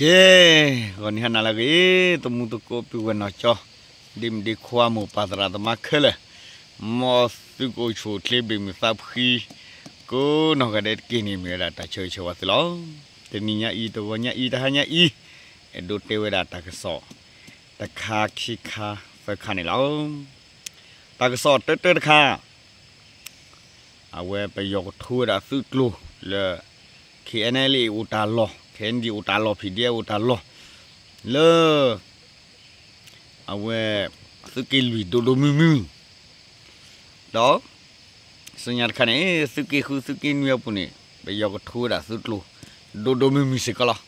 ကဲ, ဂီၤနံၤဟါနၤလၢအဂ့ၤ, သမူသကိးပုၢ်ဝဲၢ်နီၢ်ကၠီ, ဒ့မုၣ်ဒ့ခွါ မိၢ်ပၢ်သရၣ်သမါခဲလၢာ်, မ်သုကအိၣ်ဆူၣ်အိၣ်ချ့ ဘၣ်မုာ်သးဖှံ ကိးနီၢ်ဂၤဒဲးတက့ၢ်န့ၣ် မ့ၢ်ဝဲဒၣ်တၢ်ဆၢဂ့ၤဆၢဝါသုလီၤ. တနံၤညါအံၤ, တဂီၤညါအံၤ, တဟါညါအံၤ, အဲၣ်ဒိးတဲဝဲဒၣ်တၢ်ကစီၣ် တခါခံခါသၢခါန့ၣ်လီၤ. တၢ်ကစီၣ်တၢတၢတခါ အဝဲပယီၤကထိဝဲဒၣ်သုးကျိၤလၢ KNLA အိၣ်တၢ်လီၢ်, KNDO အိၣ်တၢ်လီၢ်, PDF အိၣ်တၢ်လီၢ်, လၢ အဝဲ သုးက့လွံၢ်ဒိၣ်ဒိၣ်မုၢ်မုၢ်, ဒီး ဆူညါတခါန့ၣ် သုးက့ဃု သုးက့နွံအပူၤန့ၣ် ပယီၤကထိဝဲဒၣ်သုးကျိၤ ဒိၣ်ဒိၣ်မုၢ်မုၢ်စ့ၢ်ကီးလီၤ.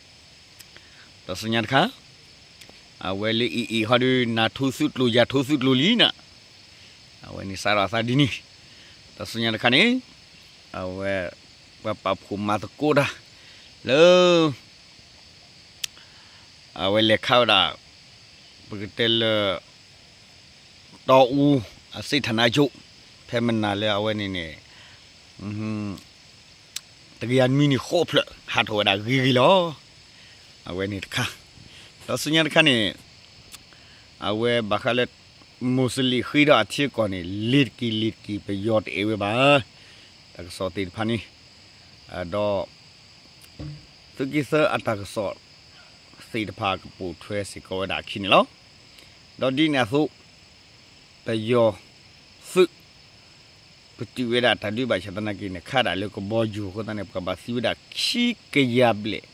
ဒီးဆူညါတခါ အဝဲလၢအံၤအံၤဃီဒီး နၤထိသုးကျိၤ ယၤထိသုးကျိၤလံနၤ, အဝဲန့ၣ်စးထီၣ်အသးဒ်န့ၣ်, ဒီးဆူညါတခါန့ၣ် အဝဲ ပှၤပာ်ဖှိၣ်မၤသကိးတၢ် လၢ အဝဲလဲၤခးဝဲဒၣ် ပကတဲလၢ တီအူ အစ့ၣ်ထၣ်နါကၠိၣ် ဖဲမနၤလၢအဝဲန့ၣ်န့ၣ် တကယၤနွံနံၣ်ဃိးဖျၢၣ် ဟးထီၣ်ဝဲဒၣ်ဂ့ၤဂ့ၤလီၤ. အဝဲန့ၣ်တခါ, ဒီးဆူညါတခါန့ၣ် အဝဲဘၣ်ဃးလၢ မိၢ်စလံးဃ့ဒီးအထံအကီၢ်န့ၣ် လ့ၤတက့ၤလ့ၤတက့ၤ ပယီၤတအဲၣ်ဝဲဘၣ် တၢ်ကစီၣ်သ့ၣ်တဖၣ်န့ၣ်, ဒီး သုးက့သၢအတၢ်ကစီၣ်သ့ၣ်တဖၣ်ကပိာ်ထွဲစ့ၢ်ကီးဝဲဒၣ်အခံန့ၣ်လီၤ. ဒီးဒ်န့ၣ်အသိး ပယီၤသုး ပတုာ်ဝဲဒၣ်တၢ်ဒုးဘၣ်ဆၣ်သနာ်က့န့ၣ် ခးဒၣ်လၢကဘီယူၤအဃိသတးန့ၣ် ပှၤဘၣ်သံဝဲဒၣ်ခံကယၤဘျဲၣ်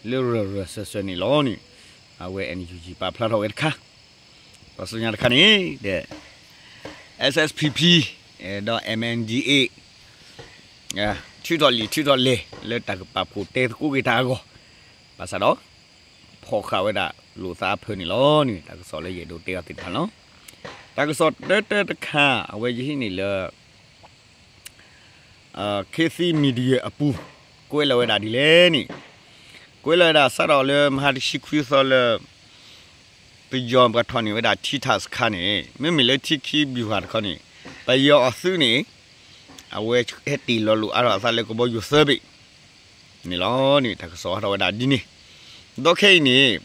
လၢရၢၢ်ရၢၢ်စၢၤစၢၤန့ၣ်လီၤန့ၣ် အဝဲ NUG ပာ်ဖျါထီၣ်ဝဲတခါ, ဒီးဆူညါတခါန့ၣ် ဒီး SSPP ဒီး MNDAA ထုးထီၣ်လံာ်ထုးထီၣ်လဲၢ် လၢတၢ်ကပာ်ဖှိၣ်တဲသကိးက့ၤတၢ်အဂီၢ်, ဘၣ်ဆၣ်ဒီး ဖီၣ်ဃာ်ဝဲဒၣ်လိာ်သးအဖၢန့ၣ်လီၤန့ၣ် တၢ်ကစီၣ်လၢယအဲၣ်ဒိးတဲအီၤသ့ၣ်တဖၣ်လီၤ. တၢ်ကစီၣ်တၢတၢတခါ အဝဲယဟံးန့ၢ်လၢ ခ့သံ Media အပူၤ ကွဲးလီၤဝဲဒၣ်ဒ်လဲၣ်န့ၣ်, ကွဲးလီၤဝဲဒၣ်စးထီၣ်လၢမဟါတဆံခွံသီလၢ ပယီၤပှၤထီၣ်န့ၢ်ဝဲဒၣ် ထံထၣ်စခါန့ၣ် မ့မ့ၢ်လၢထံခံဘံၣ်ဟးတခီန့ၣ် ပယီၤအသုးန့ၣ် အဝဲဟဲတ့ၢ်လီၤလိာ်အါထီၣ်အသးလၢကဘီယူၤသၢဘ့ၣ်န့ၣ်လီၤန့ၣ် တၢ်ကစီၣ်ဟးထီၣ်ဝဲဒၣ်ဒ်န့ၣ်, ဒီးခဲအံၤန့ၣ်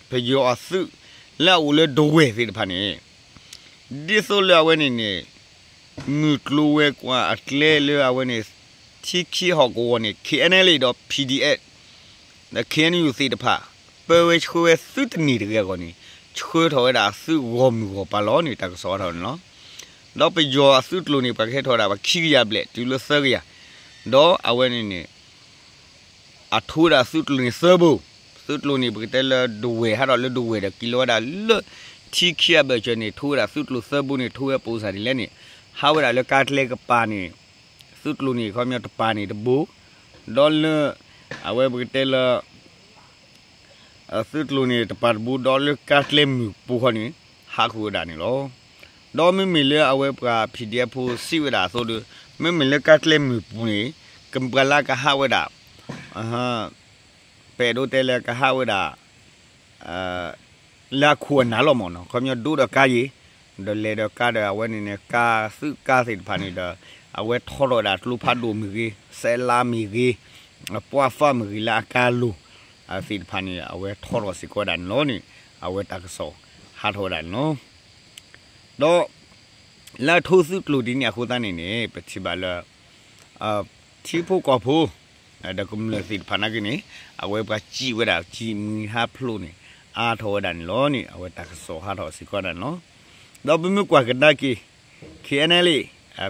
ပယီၤအသုးလၢအအိၣ်လၢဒဝဲၢ်သ့ၣ်တဖၣ်န့ၣ် ဒ်သိးလၢအဝဲန့ၣ်န့ၣ် မုၢ်ကျိၤဝဲၤကွာ်အကျဲလၢအဝဲန့ၣ် ထံခံဟီၣ်ကဝီၤန့ၣ် KNLA ဒီး PDF ဒီး KNU သ့ၣ်တဖၣ် ပၢဝဲဆှၢဝဲသုတန့ၢ်တဂ့ၤအဂီၢ်န့ၣ် ဆှၢထီၣ်ဝဲဒၣ်အသုးဂီၢ်မုၢ်ဂီၢ်ပၤလီၤန့ၣ် တၢ်ကစီၣ်ဟးထီၣ်န့ၣ်လီၤ. ဒီးပယီၤအသုးကျိၤန့ၣ် ပှၤကဟဲထီၣ်ဝဲဒၣ်ပှၤခံကယၤဘျဲၣ်တုၤလၢသၢကယၤ, ဒီးအဝဲန့ၣ်န့ၣ် အထိဝဲဒၣ်သုးကျိၤန့ၣ်သၢဘိ, သုးကျိၤန့ၣ် ပကတဲလၢဒဝဲၢ် ဟးထီၣ်လၢဒဝဲၢ်ဒီးက့ၤလီၤဝဲဒၣ်လၢ ထံခံအဘၢၣ်စၢၤန့ၣ် ထိဝဲဒၣ်သုးကျိၤသၢဘိန့ၣ် ထိဝဲပိစၢ်ဒ်လဲၣ်န့ၣ် ဟးဝဲဒၣ်လၢကါကျဲကပၤန့ၣ် သုးကျိၤန့ၣ် ခီပညီတပၤန့ၣ်တဘိ, ဒီးလၢ အဝဲပကတဲလၢ သုးကျိၤန့ၣ် တပၤတဘိ ဒီးလၢကါကျဲမုၢ်ပူၤဃီန့ၣ် ဟးဃုာ်ဝဲဒၣ်န့ၣ်လီၤ. ဒီးမ့မ့ၢ်လၢအဝဲပှၤ PDF ဖိစံးဝဲဒၣ်အသိးဒီး မ့မ့ၢ်လၢကါကျဲမုၢ်ပူၤန့ၣ် ကပှၤလၢကဟးဝဲဒၣ် ပအဲၣ်ဒိးတဲလၢကဟးဝဲဒၣ် လၢအခိၣ်အနၢ်လီၤမ့ၢ်နီၤ, ခီပညီဒိၣ်ဒီးကါယံၤ, ဒီးလဲၤဒီးကါဒီးအဝဲန့ၣ်န့ၣ် ကါသုးကါသ့ၣ်တဖၣ်န့ၣ်ဒီး အဝဲထီထီၣ်ဝဲဒၣ်ကျိဖးဒိၣ်မ့ၢ်ဂ့ၤ, စဲးလါမ့ၢ်ဂ့ၤ, ပှၢ်ဖးမ့ၢ်ဂ့ၤလၢအကါလိၤ သ့ၣ်တဖၣ်န့ၣ် အဝဲထီထီၣ်စ့ၢ်ကီးဝဲဒၣ်န့ၣ်လီၤန့ၣ် အဝဲတၢ်ကစီၣ်ဟးထီၣ်ဝဲဒၣ်န့ၣ်လီၤ. ဒီး လၢအထိသုးကျိၤဒ်န့ၣ်အဃိသတးန့ၣ်န့ၣ် ပထံၣ်ဘၣ်လၢ ထံဖိကီၢ်ဖိ ဒီးကမျၢၢ်သ့ၣ်တဖၣ်နာ်က့န့ၣ် အဝဲပှၤစံးဝဲဒၣ် စံးမုၢ်ဟးဖျိးန့ၣ် အါထီၣ်ဝဲဒၣ်န့ၣ်လီၤန့ၣ် အဝဲတၢ်ကစီၣ်ဟးထီၣ်စ့ၢ်ကီးဒၣ်န့ၣ်လီၤ. ဒီးပမ့ၢ်ကွၢ်ကဒါက့ၤ KNLA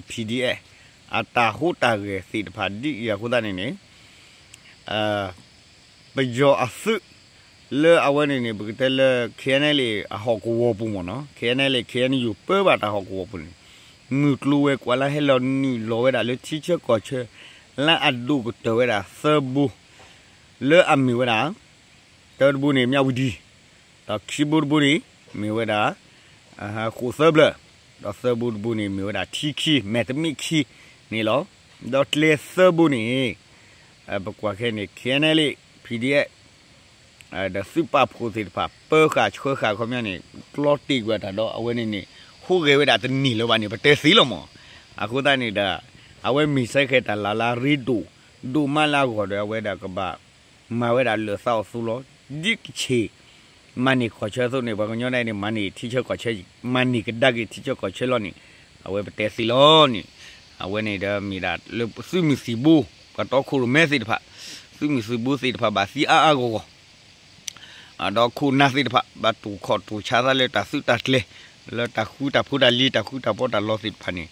PDF အတၢ်ဟူးတၢ်ဂဲၤသ့ၣ်တဖၣ်ဒ်အံၤအဃိသတးန့ၣ်န့ၣ် ပယီၤအသုး လၢအဝဲန့ၣ်န့ၣ် ပကတဲလၢ KNLA အဟီၣ်ကဝီၤပူၤမ့ၢ်နီၤ, KNLA KNU ပၢဘၣ်တၢ်ဟီၣ်ကဝီၤပူၤန့ၣ် မုၢ်ကျိၤဝဲၤကွာ်လၢဟဲလီၤနုာ်လီၤဝဲဒၣ်လၢထံဆၢကီၢ်ဆၢ လၢအဒိၣ်ကတၢၢ်ဝဲဒၣ်သၢဘိ လၢအမ့ၢ်ဝဲဒၣ် တၢတဘိန့ၣ် မၠးဝတံၣ်, ဒီးခံဘိတဘိန့ၣ် မ့ၢ်ဝဲဒၣ် ဃိၣ်သၢဖျၢၣ်, ဒီးသၢဘိတဘိန့ၣ် မ့ၢ်ဝဲဒၣ်ထံခံ မဲာ်တမ့ၢ်ခံန့ၣ်လီၤ. ဒီးကျဲသၢဘိန့ၣ် ပကွၢ်ခဲန့ၣ် KNLA PDF ဒီးသုးပာ်ဖှိၣ်သ့ၣ်တဖၣ် ပၢဃာ်ဆှၢဃာ်ခီပညီန့ၣ် ကျီတ့ၢ်ကွံာ်တၢ်ဒီးအဝဲန့ၣ်န့ၣ် ဟူးဂဲၤဝဲဒၣ်တန့ၢ်လၢၤဘၣ်န့ၣ် ပတဲသ့လီၤမး. အဃိသတးန့ၣ်ဒီး အဝဲမ့ၢ်ဆဲးဃဲၤတၢ်လၢ်လၢအရ့ဒိၣ် ဒိၣ်မးလၢအဂီၢ်ဒီး အဝဲဒၣ်ကဘၣ်မၤဝဲဒၣ်လၢာ်သးအီၤသိလီၤ. ဒ်ကခ့ၣ် မၤန့ၢ်ကီၢ်ဆၢအသိးန့ၣ် ပှၤကညီဒၣ်အံၤန့ၣ် မၤန့ၢ်ထံဆၢကီၢ်ဆၢ, မၤန့ၢ်ကဒါက့ၤထံဆၢကီၢ်ဆၢလီၤန့ၣ် အဝဲပတဲသ့လီၤန့ၣ်, အဝဲန့ၣ်ဒီးမ့ၢ်ဒၣ်လၢသုးမုၢ်သံၣ်ဘိ ပှၤတီခိၣ်ရိၣ်မဲသ့ၣ်တဖၣ်, သုးမုၢ်သံၣ်ဘိသ့ၣ်တဖၣ်ဘၣ်သံအါအါဂီၢ်ဂီၢ် ဒီးခိၣ်နၢ်သ့ၣ်တဖၣ် ဘၣ်တူၢ်ခီၣ်တူၢ်ဆါသးလၢတၢ်သုးတၢ်ကျဲၤ, လၢတၢ်ဃုတၢ်ဖိတၢ်လံၤ တၢ်ဃုတၢ်ပီးတၢ်လီသ့ၣ်တဖၣ်န့ၣ်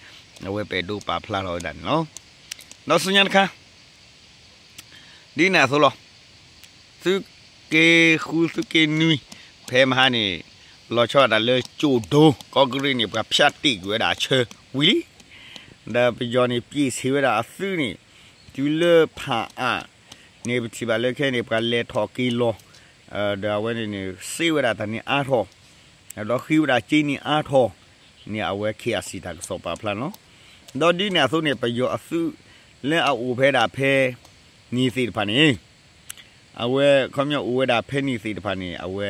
အဝဲပအဲၣ်ဒိးပာ်ဖျါထီၣ်ဝဲဒၣ်န့ၣ်လီၤ. ဒီးဆူညါတခါ ဒ်န့ၣ်အသိးလီၤ. သုးက့ဃု သုးက့နွံ ဖဲမဟါန့ၣ် လီၤဆီဒၣ်တၢ်လၢကၠိၣ်ဒိ ကီးကရံးန့ၣ် ပှၤဖၠးတ့ၢ်ကွံာ်ဝဲဒၣ်အဆၢဝံၤလံ ဒီးပယီၤန့ၣ် ပျ့ၣ်ဆံးဝဲဒၣ်အသုးန့ၣ် တုၤလၢဖၣ်အၣ်န့ၣ် ပထံၣ်ဘၣ်လၢခဲအံၤန့ၣ် ပှၤလဲၤထီၣ်က့ၤလီၤ, ဒီးအဝဲန့ၣ်န့ၣ် စ့ဝဲဒၣ်တၢ်န့ၣ်အါထီၣ်, ဒီးဃ့ဝဲဒၣ်က့န့ၣ်အါထီၣ်န့ၣ် အဝဲ KIC တၢ်ကစီၣ်ပာ်ဖျါန့ၣ်လီၤ. ဒီးဒ်န့ၣ်အသိးန့ၣ် ပယီၤအသုးလၢအအိၣ်ဖဲဒၣ်ဖဲန့ၣ်သ့ၣ်တဖၣ်န့ၣ် အဝဲခီပညီအိၣ်ဝဲဒၣ်ဖဲန့ၣ်သ့ၣ်တဖၣ်န့ၣ် အဝဲ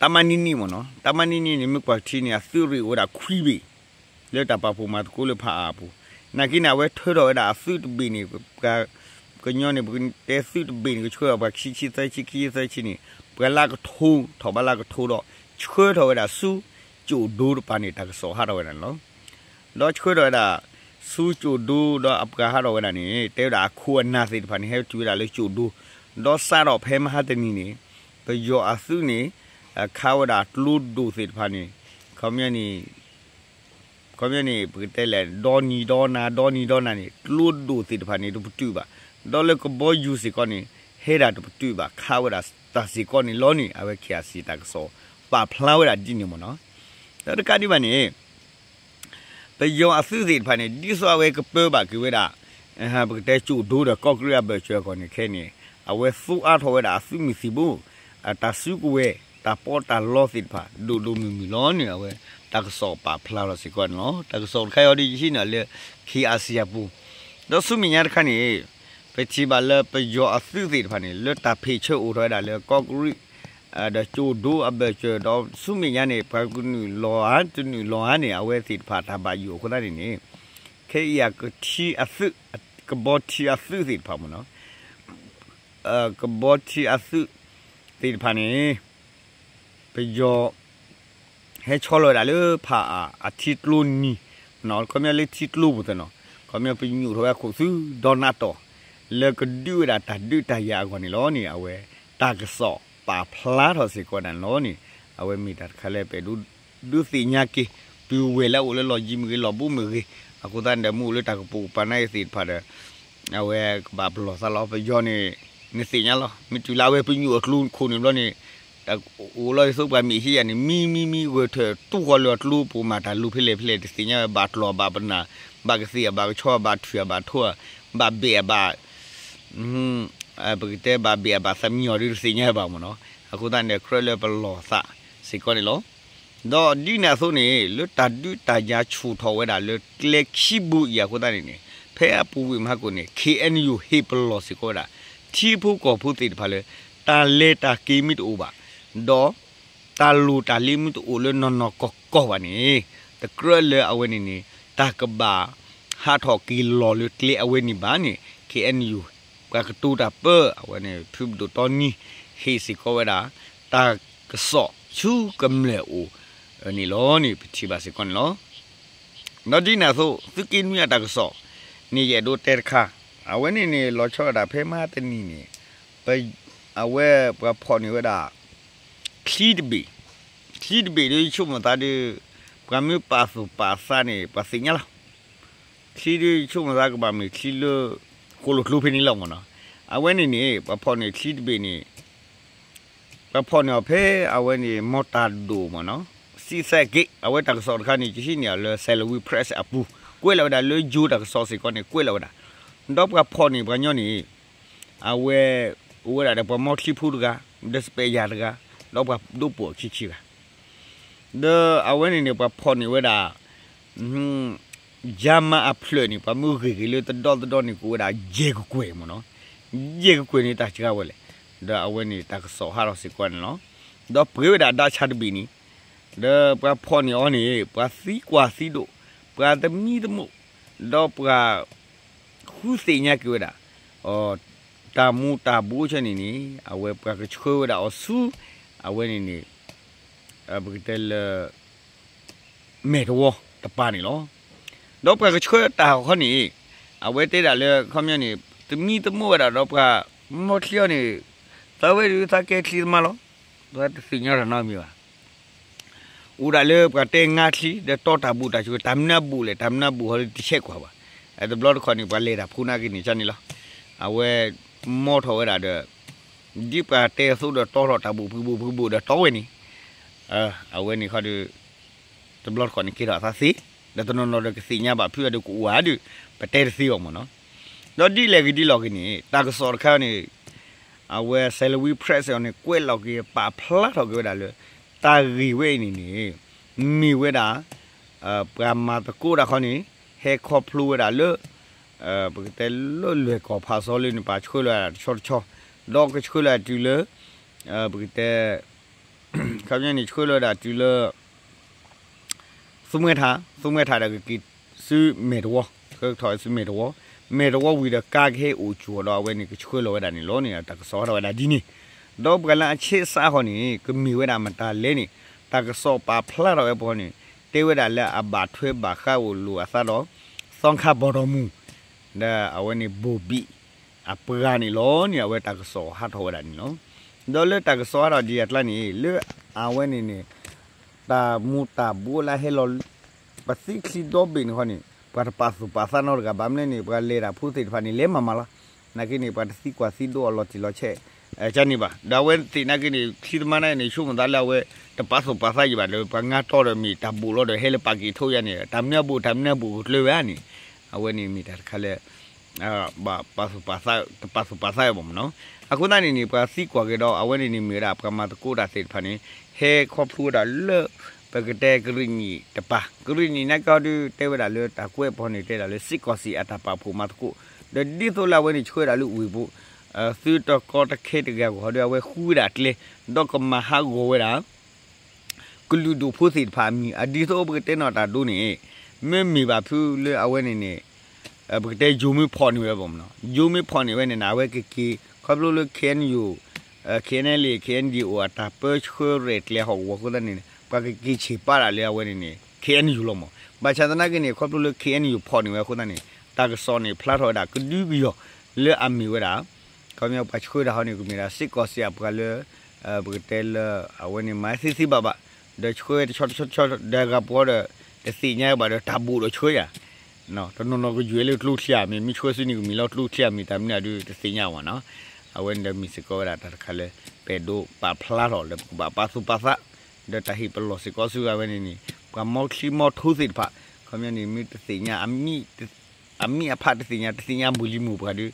တၢ်မၤနံၤနံၤမ့ၢ်နီၤ, တၢ်မၤနံၤနံၤန့ၣ် မ့ၢ်ကွၢ်ထံန့ၣ် အသုးရ့ၣ်အိၣ်ဝဲဒၣ်ခွံဘ့ၣ် လၢတၢ်ပာ်ဖှိၣ်မၤသကိးလၢဖၣ်အၣ်အပူၤ, နာ်က့န့ၣ် အဝဲထၢထီၣ်ဝဲဒၣ်အသုးတဘ့ၣ်န့ၣ် ပှၤကညီန့ၣ် ပကတဲသုးတဘ့ၣ်န့ၣ် ကဆှၢထီၣ်ပှၤခံဆံသၢဆံ ခံဆံသၢဆံန့ၣ် ပှၤလၢကထိ ထီၣ်ဘးလၢကထိဒီး ဆှၢထီၣ်ဝဲဒၣ်ဆူကၠိၣ်ဒိတပၤန့ၣ် တၢ်ကစီၣ်ဟးထီၣ်ဝဲဒၣ်န့ၣ်လီၤ. ဒီးဆှၢထီၣ်ဝဲဒၣ် ဆူကၠိၣ်ဒိဒီးအပှၤဟးထီၣ်ဝဲဒၣ်န့ၣ် တဲဝဲဒၣ်အခိၣ်အနၢ်သ့ၣ်တဖၣ်န့ၣ် ဟဲတုၤဝဲဒၣ်လၢကၠိၣ်ဒိ, ဒီးစးထီၣ်ဖဲမဟါတနံၤန့ၣ် ပယီၤအသုးန့ၣ် ခးဝဲဒၣ်ကျိဒိၣ်သ့ၣ်တဖၣ်န့ၣ် ခီပညီန့ၣ် ခီပညီန့ၣ် ပကတဲလဲၣ် ဒီနံၤဒီနၤ ဒီနံၤဒီနၤန့ၣ် ကျိဒိၣ်သ့ၣ်တဖၣ်န့ၣ် တပတုာ်ဘၣ်, ဒီးလၢကဘီယူၤစ့ၢ်ကီးန့ၣ် ဟဲဒၣ်တပတုာ်ဘၣ် ခးဝဲဒၣ်တၢ်စ့ၢ်ကီးန့ၣ်လီၤန့ၣ် အဝဲ KIC တၢ်ကစီၣ်ပာ်ဖျါဝဲဒၣ်ဒ်န့ၣ်မ့ၢ်နီၤ. ဒီးတကးဒံးဘၣ်န့ၣ် ပယီၤအသုးသ့ၣ်တဖၣ်န့ၣ် ဒ်သိးအဝဲကပၢဘၣ်က့ၤဝဲဒၣ် ပကတဲကၠိၣ်ဒိဒီးကီးကရံးအဘၢၣ်စၢၤအဂီၢ်န့ၣ်ခဲအံၤန့ၣ် အဝဲသူအါထီၣ်ဝဲဒၣ်အသုးမုၢ်သံၣ်ဘိ တၢ်စုကဝဲၤ တၢ်ပီးတၢ်လီသ့ၣ်တဖၣ် ဒိၣ်ဒိၣ်မုၢ်မုၢ်လီၤန့ၣ် အဝဲတၢ်ကစီၣ်ပာ်ဖျါလီၤစ့ၢ်ကီးန့ၣ်လီၤ. တၢ်ကစီၣ်တခါအံၤဒ်ယဟံးန့ၢ်လၢ KIC အပူၤ, ဒီးဆူမဲာ်ညါတခါန့ၣ် ပထံၣ်ဘၣ်လၢပယီၤအသုးသ့ၣ်တဖၣ်န့ၣ် လၢတၢ်ဖ့ၣ်ဆၢအိၣ်ထီၣ်ဝဲဒၣ်လၢကီးကရံး ဒီးကၠိၣ်ဒိအဘၢၣ်စၢၤ ဒီးဆူမဲာ်ညါန့ၣ် ပှၤကနုာ်လီၤဧါ တနုာ်လီၤဧါန့ၣ် အဝဲသ့ၣ်တဖၣ်တၢ်ဘၣ်ယိၣ်အဃိသတးန့ၣ်န့ၣ် ခဲအံၤအကထံအသုး ကဘီထံအသုးသ့ၣ်တဖၣ်မ့ၢ်နီၤ ကဘီထံအသုးသ့ၣ်တဖၣ်န့ၣ် ပယီၤ ဟဲဆီလီၤဝဲဒၣ်လၢဖၣ်အၣ်အထံကျိနံၤ, ခီပညီလၢထံကျိပူၤသ့ၣ်နီၤ, ခီပညီပညိၣ်ထီၣ်ဝဲအခိၣ်သ့ဒီနးတီၢ် လၢကဒုးဝဲဒၣ်တၢ်ဒုးတၢ်ယၤအဂီၢ်န့ၣ်လီၤန့ၣ် အဝဲတၢ်ကစီၣ်ပာ်ဖျါထီၣ်စ့ၢ်ကီးဒၣ်န့ၣ်လီၤန့ၣ် အဝဲမ့ၢ်တၢ်တခါလၢပအဲၣ်ဒိးဒုးသ့ၣ်ညါက့ၤ ပုၢ်ဝဲၢ်လၢအအိၣ်လၢလီၢ်ယံၤမ့ၢ်ဂ့ၤ လီၢ်ဘူးမ့ၢ်ဂ့ၤ အဃိသတးန့ၣ်ဒီး မ့ၢ်အိၣ်လၢတၢ်ကပိာ်ကပၤနာ်က့သ့ၣ်တဖၣ်ဒီး အဝဲကဘၣ်ပလီၢ်သးလီၤ. ပယီၤန့ၣ် နသ့ၣ်ညါလီၤ. မ့ၢ်တုၤလၢအဝဲပညိၣ်အကျိခိၣ်န့ၣ်ဘျီန့ၣ် တၢ်အိၣ်လီၤဒ်သိးပှၤမ့ၢ်ဟံးယၤန့ၣ် မံမံမံဂဲၤထၢၣ်တူၢ်ဃီၤလၢအကျိပူၤမး တၢ်လူၤဖဲလဲၣ်ဖဲလဲၣ်တသ့ၣ်ညါဝဲ ဘၣ်ကျီၢ်ဘၣ်ပနၢ် ဘၣ်ကသ့ၣ် ဘၣ်ကဆီ ဘၣ်ထွံၣ် ဘၣ်ထိၣ် ဘၣ်ဘ့ၣ် ဘၣ် ပကတဲဘၣ်ဘ့ၣ် ဘၣ်သးမံအီၤဒ်တသ့ၣ်ညါဝဲဘၣ်မ့ၢ်နီၤ. အဃိသတးန့ၣ် ကြၢးလၢပလီၢ်သးစ့ၢ်ကီးန့ၣ်လီၤ. ဒီးဒ်န့ၣ်အသိးန့ၣ် လၢတၢ်ဒုးတၢ်ယၤဆူၣ်ထီၣ်ဝဲဒၣ်လၢကျဲခံဘိအံၤအဃိသတးန့ၣ်န့ၣ် ဖဲအပူၤဝံၤမဟါကိၣ်န့ၣ် KNU ဟ့ၣ်ပလီၢ်စ့ၢ်ကီးဝဲဒၣ် ထံဖိကီၢ်ဖိသ့ၣ်တဖၣ်လၢ တၢ်လဲၤတၢ်က့ၤမ့ၢ်တအိၣ်ဘၣ် ဒီး တၢ်လိၣ်တၢ်လ့မ့ၢ်တအိၣ်လၢနီၢ်နီၢ်ကီၢ်ကီၢ်ဘၣ်န့ၣ် တကြၢးလၢအဝဲန့ၣ်န့ၣ် တၢ်ကဘၣ်ဟးထီၣ်က့ၤလီၤလၢကျဲအဝဲန့ၣ်ဘၣ်န့ၣ် KNU ပှၤကတိၤတၢ်ပၢ အဝဲန့ၣ် ဖုပဒိၣ်တီနံ ဟ့ၣ်စ့ၢ်ကီးဝဲဒၣ် တၢ်ကစီၣ်ဆူကမျၢၢ်အိၣ်န့ၣ်လီၤန့ၣ် ပထံၣ်ဘၣ်စ့ၢ်ကီးန့ၣ်လီၤ. ဒီးဒ်န့ၣ်အသိး သုးက့နွံအတၢ်ကစီၣ်န့ၣ် ယအဲၣ်ဒိးတဲတခါ အဝဲန့ၣ်န့ၣ် လီၤဆီဒၣ်တၢ်ဖဲမဟါတနံၤန့ၣ် အဝဲပှၤဖီၣ်န့ၢ်ဝဲဒၣ် ချံတဘ့ၣ်, ချံတဘ့ၣ်ဒီးယဆိကမိၣ်သးဒီး ပှၤမ့ၢ်ပာ်သူၣ်ပာ်သးန့ၣ် ပှၤသ့ၣ်ညါလီၤ. ချံဒီးယဆိကမိၣ်သးကဘၣ်မ့ၢ်ချံလၢ ဃိၣ်လိၣ်ကျိဖဲန့ၣ်လီၤမ့ၢ်နီၤ. အဝဲန့ၣ်န့ၣ် ပှၤဖီၣ်န့ၢ်ချံတဘ့ၣ်န့ၣ် ပှၤဖီၣ်န့ၢ်အီၤဖဲအဝဲန့ၣ် မီၢ်တၢ်ဒိၣ်မ့ၢ်နီၤ စံသဲက့ အဝဲတၢ်ကစီၣ်တခါန့ၣ် ယဟံးန့ၢ်အီၤလၢ Salween Press အပူၤ ကွဲးလီၤဝဲဒၣ်လၢယိၤတၢ်ကစီၣ်စ့ၢ်ကီးန့ၣ် ကွဲးလီၤဝဲဒၣ် ဒီးပှၤဖီၣ်န့ၢ်ပှၤညီန့ၣ် အဝဲ အိၣ်ဝဲဒၣ်ဒီးပှၤမီချံဖိတဂၤ ဒီးစပဲးယၤတဂၤ ဒီးပှၤဒိးပိာ်အခံခံဂၤ ဒီးအဝဲန့ၣ်န့ၣ် ပှၤဖီၣ်န့ၢ်ဝဲဒၣ် ယါမါအဖျၢၣ်န့ၣ် ပှၤမ့ၢ်ဂ့ၤက့ၤလၢတဒီတဒီန့ၣ် ကအိၣ်ဝဲဒၣ်ယဲၢ်ကကွဲၢ်မ့ၢ်နီၤ, ယဲၢ်ကကွဲၢ်န့ၣ် တၢ်စှၤဝဲလဲၣ်, ဒီးအဝဲန့ၣ်တၢ်ကစီၣ်ဟးထီၣ်စ့ၢ်ကီးန့ၣ်လီၤ. ဒီးပှ့ၤဝဲဒၣ်ဒၣ်ဆါတဘ့ၣ်န့ၣ် ဒီးပှၤဖီၣ်န့ၢ်အီၤန့ၣ် ပှၤသံကွၢ်သံဒိၣ်, ပှၤသမံသမိး, ဒီးပှၤ ဃုသ့ၣ်ညါက့ၤဝဲဒၣ်, အ တၢ်မူၤတၢ်ဘှီးဆၢန့ၣ်န့ၣ် အဝဲပှၤကဆှၢဝဲဒၣ်အီၤဆူ အဝဲန့ၣ်န့ၣ် ပကတဲလၢ မဲာ်တဝီတပၤန့ၣ်လီၤ. ဒီးပှၤကဆှၢတၢ်ခီန့ၣ် အဝဲတဲဒၣ်လၢ ခီပညီန့ၣ် သမံသမိးဝဲဒၣ်ဒီးပှၤ မီချံအီၤန့ၣ် သးဝဲဒုးသးကဲချံသမားလီၤ. သးတသ့ၣ်ညါတၢ်နီတမံၤဘၣ်. အိၣ်ဒၣ်လၢပှၤတဲငါချံ ဒီးတီတၢ်ဘူးတၢ်ဆှၢ တၢ်မနုၤအဘူးလဲၣ် တၢ်မနုၤအဘူးဟီဒုးတဆဲးကွၢ်ဘၣ်. တဘျီတခီၣ်န့ၣ် ပှၤလဲၤတၢ်ဖိနာ်က့န့ၣ် ကန့ၣ်လီၤ. အဝဲမီထီၣ်ဝဲဒၣ်ဒီး ဒ်ပှၤတဲအသိးဒီးတီထီၣ်တၢ်ဘူးဖုဘူးဖုဘူးဒီးတီဝဲန့ၣ် အဝဲန့ၣ်ခီဒီး တဘျီတခီၣ်န့ၣ်ကဲထီၣ်အသးသ့, ဒီးတနီၤနီၤဒီးကသ့ၣ်ညါဘၣ်ဖုးအဒုးကအိၣ်ဧါဒုး ပတဲတသ့ဘၣ်မ့ၢ်နီၤ. ဒီးဒ်လဲၣ်ဂ့ၤဒ်လဲၣ်ဂ့ၤန့ၣ် တၢ်ကစီၣ်တခါန့ၣ် အဝဲ Salween Press အီၤန့ၣ် ကွဲးလီၤက့ၤပာ်ဖျါထီၣ်က့ၤဝဲဒၣ်လၢ တၢ်ဂ့ၢ်ဝဲအံၤန့ၣ်န့ၣ် မ့ၢ်ဝဲဒၣ် ပှၤမၤသကိးတၢ်ခီန့ၣ် ဟဲခီဖျိဝဲဒၣ်လၢ ပကတဲလၢလွဲၢ်ကီၢ်ဖးစီလၢန့ၣ် ပှၤဆှၢလီၤဝဲဒၣ်တဆီတဆီ, ဒီးကဆှၢလီၤဝဲဒၣ်တုၤလၢ ပကတဲ ခီပညီန့ၣ် ဆှၢလီၤဝဲဒၣ်တုၤလၢ သူမှဲထး, သူမှဲထးဒီးကက့ၤဆူမဲာ်တဝီ, ဆှၢကထီၣ်ဆူမဲာ်တဝီ, မဲာ်တဝီဝံၤဒီးကါကဟဲအိၣ်ကၠိၤဒီးအဝဲန့ၣ် ကဆှၢလီၤဝဲဒၣ်န့ၣ်လီၤန့ၣ် တၢ်ကစီၣ်ဟးထီၣ်ဝဲဒၣ်ဒ်န့ၣ်, ဒီးပှၤလၢအဆံးစးဃီန့ၣ် ကမ့ၢ်ဝဲဒၣ်မတၤလဲၣ်န့ၣ် တၢ်ကစီၣ်ပာ်ဖျါထီၣ်ဝဲပှၤန့ၣ် တဲဝဲဒၣ်လၢအဘၣ်ထွဲဘၣ်ဃးအိၣ်လိာ်အသးဒီး သီခါဘီၣ်ဒီမူၣ် ဒီးအဝဲန့ၣ် ဘိၣ်ဘံၣ်အပှၤန့ၣ်လီၤန့ၣ် အဝဲတၢ်ကစီၣ်ဟးထီၣ်ဝဲဒၣ်န့ၣ်လီၤ. ဒီးလၢတၢ်ကစီၣ်ဟးထီၣ်ဒ်အကျါန့ၣ် လၢအဝဲန့ၣ်န့ၣ် တၢ်မူၤတၢ်ဘှီးလၢဟဲလီၤ ပသံချံဒီဘ့ၣ်န့ၣ်ခီန့ၣ် ပှၤတပာ်သူၣ်ပာ်သးနီတဂၤဘၣ်မနုၤန့ၣ် ပှၤလဲၤတၢ်ဖိသ့ၣ်တဖၣ်န့ၣ် လဲၤမၤမၤလီၤ. နာ်က့န့ၣ် ပှၤတသံကွၢ်သံဒိးအလီၤတံၢ်လီၤဆဲး ကန့ၣ်ဘၣ်. ဒီးအဝဲသ့ၣ်နာ်က့န့ၣ် ချံသမားနာ်က့န့ၣ် ဆိကမိၣ်သးလၢအဝဲ တပာ်သူၣ်ပာ်သးယံၤဘၣ်ဒီး ပှၤငါတီဒီးမ့ၢ်တၢ်ဘိၣ်လီၤဒီး ဟဲလၢပာ်က့ၤထိးယါန့ၣ် တၢ်မနုၤအဘိၣ် တၢ်မနုၤအဘိၣ်ကကျၢၤဝဲဧါန့ၣ် အဝဲန့ၣ်မ့ၢ်တၢ်တခါလၢ ဘၣ်ပာ်သူၣ်ပာ်သး တပာ်သူၣ်ပာ်သးဘၣ်မ့ၢ်နီၤ. အဃိသတးန့ၣ်န့ၣ် ပှၤသံကွၢ်က့ၤဒီး အဝဲန့ၣ်န့ၣ်မ့ၢ်ဝဲဒၣ် ပှၤမၤသကိးတၢ်သ့ၣ်တဖၣ်န့ၣ် ဟဲခီဖျိဝဲဒၣ်လၢ ပကတဲကရ့ၣ်နံၣ်တပၤ ကရ့ၣ်နံၣ်နာ်က့အီၤဒုး တဲဝဲဒၣ်လၢတၢ်ကွဲးပီၤန့ၣ် တဲဒၣ်လၢစ့ၢ်ကီးစ့ၢ်အတၢ်ပာ်ဖှိၣ်မၤသကိး ဒီးဒ်သိးလၢအဝဲန့ၣ်ဆှၢဒၣ်လၢဝ့ၢ်ပူၤ သုတကီတခဲတဂၤဂီၢ်ဒီး အဝဲဃုဝဲဒၣ်ကျဲ ဒီးကမၤဟးဂီၤဝဲဒၣ် ကလုာ်ဒူၣ်ဖိသ့ၣ်တဖၣ်အမံၤ အဒ်သိးပကတဲနီၣ်တၢ်ဒိန့ၣ် မ့မ့ၢ်ဘၣ်ဖုလၢအဝဲန့ၣ်န့ၣ် ပကတဲယိၤမ့ၢ်ဖီၣ်န့ၢ်ဝဲဘၣ်မ့ၢ်နီၤ ယိၤမ့ၢ်ဖီၣ်န့ၢ်ဝဲန့ၣ် အဝဲကက့ၤ ခီဖျိလၢ KNU KNLA KNDO အတၢ်ပၢဆှၢရဲၣ်ကျဲၤဟီၣ်ကဝီၤအဃိသတးန့ၣ် ပှၤကက့ၤဆ့ၣ်ပာ်ဒၣ်လၢအဝဲန့ၣ်န့ၣ် KNU လီၤမ့ၢ် ဘၣ်ဆၣ်သနာ်က့န့ၣ် ခီဖျိလၢ KNU ဖီၣ်န့ၢ်ဝဲအဃိသတးန့ၣ် တၢ်ကစီၣ်န့ၣ်ဖျါထီၣ်ဝဲဒၣ်ကဒုကယီၤ လၢအမ့ၢ်ဝဲဒၣ် ခီပညီပှၤဆှၢတၢ်ဟီန့ၣ် ကမ့ၢ်ဒၣ်စ့ၢ်ကီးစ့ၢ်အပှၤလၢ ပကတဲလၢ အဝဲန့ၣ်မၤသ့သ့ဘၣ်ဘၣ် ဒီးဆှၢတဆီတဆီတဆီ ဒီးဂၤပှၤဒီး တသ့ၣ်ညါဘၣ်ဒီးတၢ်ဘိၣ်ဒီးဆှၢယၤ တနီၤနီၤကယွဲၢ်လၢကျိချံအမံၤ မ့ၢ်ဆှၢဆူန့ၣ်ကမ့ၢ်လီၤကျိချံအမံၤ တၢ်မနုၤအဒုးတသ့ၣ်ညါဝဲနီၤ အဝဲန့ၣ်ဒီးမ့ၢ်စ့ၢ်ကီးဝဲဒၣ်တၢ်တခါလၢ ပအဲၣ်ဒိးပာ်ဖျါထီၣ်လၢပကဘၣ်ပာ်သူၣ်ပာ်သး ဒီးတၢ်ဟ့ၣ်ပလီၢ်စ့ၢ်ကီးဆူအဝဲန့ၣ်န့ၣ် ပှၤမီချံမီထိသ့ၣ်တဖၣ် ခီပညီန့ၣ် မ့ၢ်တသ့ၣ်ညါ အမံၤအဖးတသ့ၣ်ညါ တသ့ၣ်ညါမုၢ်လံမုၢ်ပှၢ်ဒီး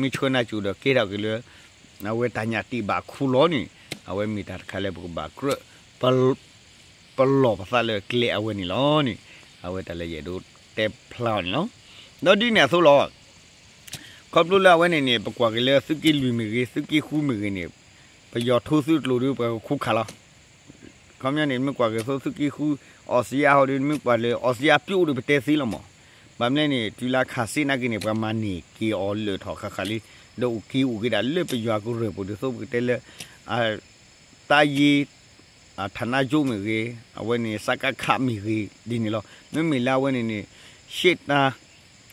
မ့ၢ်ဆှၢနၢ်ကၠိဒီးကဲထီၣ်က့ၤလၢ အဝဲတၢ်ညၣ်တ့ၢ်ဘၣ်ခူလီၤန့ၣ် အဝဲမ့ၢ်တၢ်တခါလၢပကဘၣ်ကြၢး ပလီၢ်ပသးလၢကျဲအဝဲန့ၣ်လီၤန့ၣ် အဝဲတၢ်လၢယအဲၣ်ဒိးတဲဖျါအီၤန့ၣ်လီၤ. ဒီးဒ်န့ၣ်အသိးလီၤ ခီဖျိလၢအဝဲန့ၣ်န့ၣ် ပကွၢ်က့ၤလၢသုးက့လွံၢ်မ့ၢ်ဂ့ၤ သုးက့ဃုမ့ၢ်ဂ့ၤန့ၣ် ပယီၤထိသုးကျိၤဒီးပှၤကခူခးလီၤ ခီပညီန့ၣ် မ့ၢ်ကွၢ်က့ၤသိးသုးက့ဃု အီစံယါဟီဒီး မ့ၢ်ကွၢ်လၢအီစံယါပျိအိၣ်ဒီး ပတဲသ့လီၤမး, ဘၣ်မနုၤန့ၣ် တုၤလၢခးစ့နာ်က့န့ၣ် ပှၤမၤန့ၢ်က့ၤအီၤလၢာ်ထီၣ်ဃၣ်ဃၣ်လံ, ဒီးအိၣ်က့ၤအိၣ်က့ၤဒၣ်လၢပယီၤကရၢၢ်ပူၤဒ်သိးပကတဲလၢ တၢ်ယ့ ဌာနချုပ်မ့ၢ်ဂ့ၤ, အဝဲန့ၣ် စကခ မ့ၢ်ဂ့ၤ ဒ်န့ၣ်လီၤ. မ့မ့ၢ်လၢအဝဲန့ၣ်န့ၣ် ရှေ့တန်း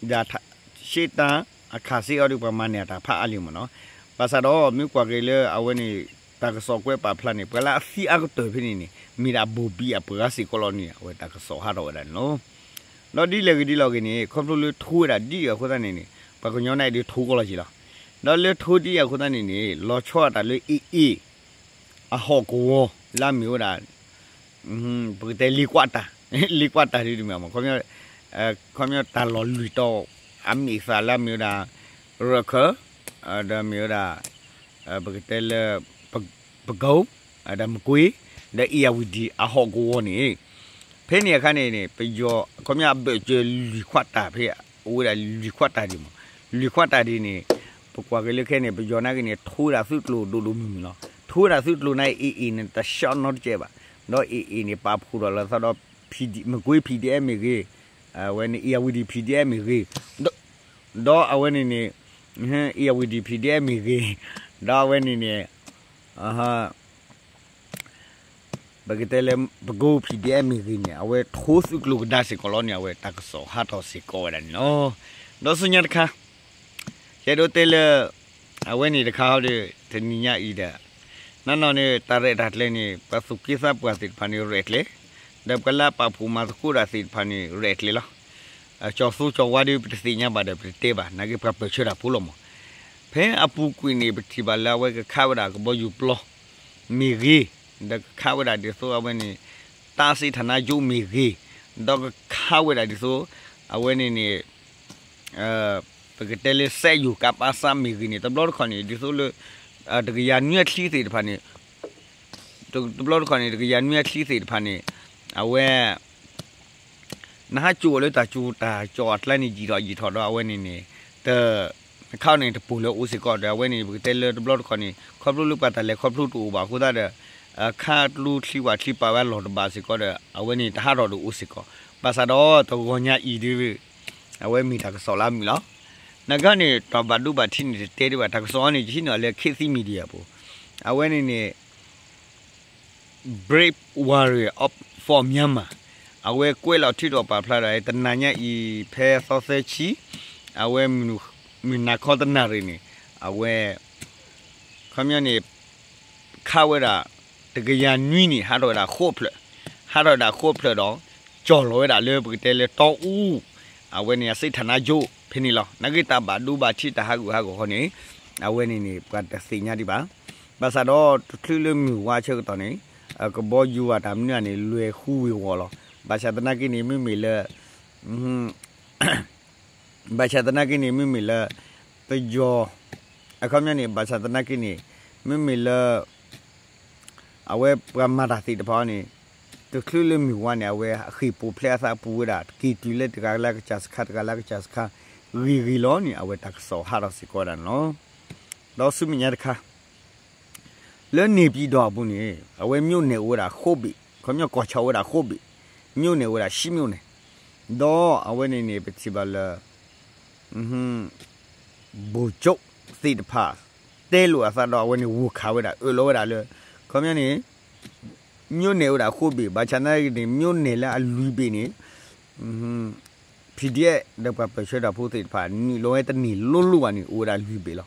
ဒီး ရှေ့တန်း အခးစ့အီၤဒီး ပှၤမၤန့ၢ်အတၢ်ဖးအါလံမ့ၢ်နီၤ. ဘၣ်ဆၣ်ဒီး မ့ၢ်ကွၢ်က့ၤလၢအဝဲန့ၣ် တၢ်ကစီၣ်ကွဲးပာ်ဖျါန့ၣ် ပှၤလၢအသံအါကတၢၢ်ဖဲန့ၣ်န့ၣ် မ့ၢ်ဒၣ်ဘိၣ်ဘံၣ်အပှၤစ့ၢ်ကီးလီၤန့ၣ် အဝဲတၢ်ကစီၣ်ဟးထီၣ်ဝဲဒၣ်န့ၣ်လီၤ. ဒီးဒ်လဲၣ်ဂ့ၤဒ်လဲၣ်ဂ့ၤန့ၣ် ခီဖျိလၢထိဝဲဒၣ်ဒ်အံၤအဃိသတးန့ၣ်န့ၣ် ပှၤကညီန့ၣ်ဒုးထိကီးလီၤက့ၤလီၤ. ဒီးလၢထိဒ်အံၤအဃိသတးန့ၣ်န့ၣ် လီၤဆီအတၢ်လၢ AA အဟီၣ်ကဝီၤ လၢအမ့ၢ်ဝဲဒၣ် ပကတဲလ့ကွၢ်တၢ်, လ့ကွၢ်တၢ်ဒ်တမ့ၢ်မ့ၢ် ခီပညီတၢ်လီၢ်လွံၢ်တီၤ အမ့ၢ်သးလၢအမ့ၢ်ဝဲဒၣ် ရခၢၣ်, ဒီးမ့ၢ်ဝဲဒၣ် ပကတဲလၢ ပကိး, ဒီးမကွ့, ဒီးအ့ၣ်ယၣ်ဝံၤဒံးအဟီၣ်ကဝီၤန့ၣ် ဖဲန့ၣ်အခါန့ၣ်န့ၣ် ပယီၤ ခီပညီအဘၢၣ်စၢၤလွံၢ်ခွးတၢ်ဖဲ အိၣ်ဝဲဒၣ်လွံၢ်ခွးတၢ်ဒံးမ့ၢ်, လွံၢ်ခွးတၢ်ဒံးန့ၣ် ပကွၢ်က့ၤလၢခဲန့ၣ် ပယီၤနာ်က့န့ၣ် ထိဝဲဒၣ်သုးကျိၤဒိၣ်ဒိၣ်မုၢ်မုၢ်လီၤ. ထိဝဲဒၣ်သုးကျိၤနာ်က့ AA န့ၣ် တဆှီနီတကဲးဘၣ်, ဒီး AA န့ၣ် ပာ်ဖှိၣ်ထီၣ်လီၤသးဒီး မကွ့ PDF မ့ၢ်ဂ့ၤ, အဝဲန့ၣ် အ့ၣ်ယၣ်ဝံၤဒံး PDF မ့ၢ်ဂ့ၤ, ဒီးအဝဲန့ၣ်န့ၣ် အ့ၣ်ဝံၤဒံး PDF မ့ၢ်ဂ့ၤ, ဒီးအဝဲန့ၣ်န့ၣ် ပကတဲလၢ ပကိ PDF မ့ၢ်ဂ့ၤန့ၣ် အဝဲထိသုးကျိၤကဒါစ့ၢ်ကီးလီၤန့ၣ် အဝဲတၢ်ကစီၣ်ဟးထီၣ်စ့ၢ်ကီးဝဲဒၣ်န့ၣ်လီၤ. ဒီးဆူညါတခါ ယအဲၣ်ဒိးတဲလၢ အဝဲန့ၣ်တခါဟီဒီး တနံၤညါအံၤဒီး နနီၢ်န့ၣ် တၢ်ရဲၣ်တၢ်ကျဲၤန့ၣ် ပှၤသူၣ်က့သးပှၢ်သ့ၣ်တဖၣ်န့ၣ် ရဲၣ်ကျဲၤ, ဒီးပှၤလၢအပာ်ဖှိၣ်မၤသကိးတၢ်သ့ၣ်တဖၣ်န့ၣ် ရဲၣ်ကျဲၤလီၤ. ကၠီၤသိကၠီၤဝါဒီး ပတသ့ၣ်ညါဘၣ်ဒီး ပတတဲဘၣ်, နာ်က့ပှၤပၢၢ်ဆၢတၢ်ဖိလီၤမး. ဖဲအပူၤကွံာ်န့ၣ် ပထံၣ်ဘၣ်လၢအဝဲကခးဝဲဒၣ်ကဘီယူၤပျီ မ့ၢ်ဂ့ၤ, ဒီးကခးဝဲဒၣ်ဒ်သိးအဝဲန့ၣ် တၢ်စံးထၣ်နါယိမ့ၢ်ဂ့ၤ, ဒီးကခးဝဲဒၣ်ဒ်သိး အဝဲန့ၣ်န့ၣ် ပကတဲလၢစဲးယိၤကးပးစးမ့ၢ်ဂ့ၤန့ၣ် တဘျီတခီၣ်န့ၣ် ဒ်သိးလၢ တကယၤနွံအချံသ့ၣ်တဖၣ်န့ၣ် တဘျီတခီၣ်န့ၣ် တကယၤနွံအချံသ့ၣ်တဖၣ်န့ၣ် အဝဲ နဟးကၠိလၢတၢ်ကၠိတၢ်ကၠီအကျါန့ၣ် ယံာ်ထီၣ်ယံာ်ထီၣ်ဒီးအဝဲန့ၣ်န့ၣ် တ နခးန့ၣ်တပိၢ်လၢအိၣ်စ့ၢ်ကီးဒီး အဝဲန့ၣ် ပကတဲလၢတဘျီတခီၣ်န့ၣ် ခီဖျိလၢပှၤတၢ်လဲၤခီဖျိတအိၣ်ဘၣ်အဃိသတးဒီး ခးကျိချံဝၣ်ချံပာ်ဝဲအလီၢ်တဘၣ်စ့ၢ်ကီးဒီး အဝဲန့ၣ်တဟးထီၣ်ဒီးအိၣ်စ့ၢ်ကီး, ဘၣ်ဆၣ်ဒီးတဂီၤညါအံၤဒီး အဝဲမ့ၢ်တၢ်ကစီၣ်လၢအမုာ်လီၤ. နာ်က့န့ၣ် တၢ်ဘၣ်ဒိဘၣ်ထံးန့ၣ်တတဲဒံးဘၣ်, တၢ်ကစီၣ်အံၤန့ၣ် ယဟံးန့ၢ်အီၤလၢ ခေတ်သစ် Media ပူၤ, အဝဲန့ၣ်န့ၣ် Brave Warrior of for Myanmar အဝဲကွဲးလီၤထုးထီၣ်ပာ်ဖျါဒီး တနၤညါအံၤဖဲသီသၢဆံ အဝဲ မုၢ်နၤခီတနၣ်ရံၣ်န့ၣ် အဝဲ ခီပညီန့ၣ် ခးဝဲဒၣ် တကယၤနွံန့ၣ် ဟးထီၣ်ဝဲဒၣ်ဃိးဖျၢၣ်, ဟးထီၣ်ဝဲဒၣ်ဃိးဖျၢၣ်ဒီး ကၠီၢ်လီၤဝဲဒၣ်လၢပကတဲလၢတီအူ အဝဲန့ၣ်အစ့းထၣ်နါယိဖဲန့ၣ်လီၤ. နာ်က့တၢ်ဘၣ်ဒိဘၣ်ထံးတၢ်ဟးဂူာ်ဟးဂီၤဃီန့ၣ် အဝဲန့ၣ်န့ၣ် ပှၤတသ့ၣ်ညါဒံးဘၣ်. ဘၣ်ဆၣ်ဒီးတချုးလၢမုၢ်ဝါဆၢကတီၢ်န့ၣ် ကဘီယူၤဝဲတၢ်မနုၤန့ၣ် လွဲၤဃူဝ့ၤဝီၤလီၤ. ဘၣ်ဆၣ်သနာ်က့န့ၣ် မ့မ့ၢ်လၢ ဘၣ်ဆၣ်သနာ်က့န့ၣ် မ့မ့ၢ်လၢ ပယီၤ အခီပညီန့ၣ် ဘၣ်ဆၣ်သနာ်က့န့ၣ် မ့မ့ၢ်လၢ အဝဲပှၤမၤတၢ်သ့ၣ်တဖၣ်န့ၣ် တချုးလၢမုၢ်ဝါန့ၣ် အဝဲအဃ့ၢ်ပူၤဖျဲးအသးပူၤဝဲဒၣ် က့ၤတုၤလၢတဂၤလၢကစၢ်စခါ တဂၤလၢကစၢ်စခါ ဂ့ၤဂ့ၤလီၤန့ၣ် အဝဲတၢ်ကစီၣ်ဟးထီၣ်စ့ၢ်ကီးဝဲဒၣ်န့ၣ်လီၤ. ဒီးဆူမဲာ်ညါတခါ လၢန့ၣ်ပၠံၣ်တီၣ်အပူၤန့ၣ် အဝဲ မြို့နယ် အိၣ်ဝဲဒၣ်ဃိးဘ့ၣ်, ခီပညီကီၢ်ဆၣ်အိၣ်ဝဲဒၣ်ဃိးဘ့ၣ်, မြို့နယ် အိၣ်ဝဲဒၣ် ရှစ်မြို့နယ်, ဒီးအဝဲန့ၣ်န့ၣ် ပထံၣ်ဘၣ်လၢ ဗိုလ်ချုပ် သ့ၣ်တဖၣ် တဲလိာ်အသးဒီးအဝဲန့ၣ် ဝူၤခးဝဲဒၣ် အၢၣ်လီၤဝဲဒၣ်လၢ ခီပညီန့ၣ် မြို့နယ် အိၣ်ဝဲဒၣ်ဃိးဘ့ၣ်, ဘၣ်ဆၣ်သနာ်က့န့ၣ် မြို့နယ် လၢအလွံၢ်ဘ့ၣ်န့ၣ် PDF ဒီးပှၤပၢၢ်ဆၢတၢ်ဖိသ့ၣ်တဖၣ် နုာ်လီၤဝဲတန့ၢ်လိၤလိၤဘၣ်န့ၣ် အိၣ်ဝဲဒၣ်လွံၢ်ဘ့ၣ်လီၤ.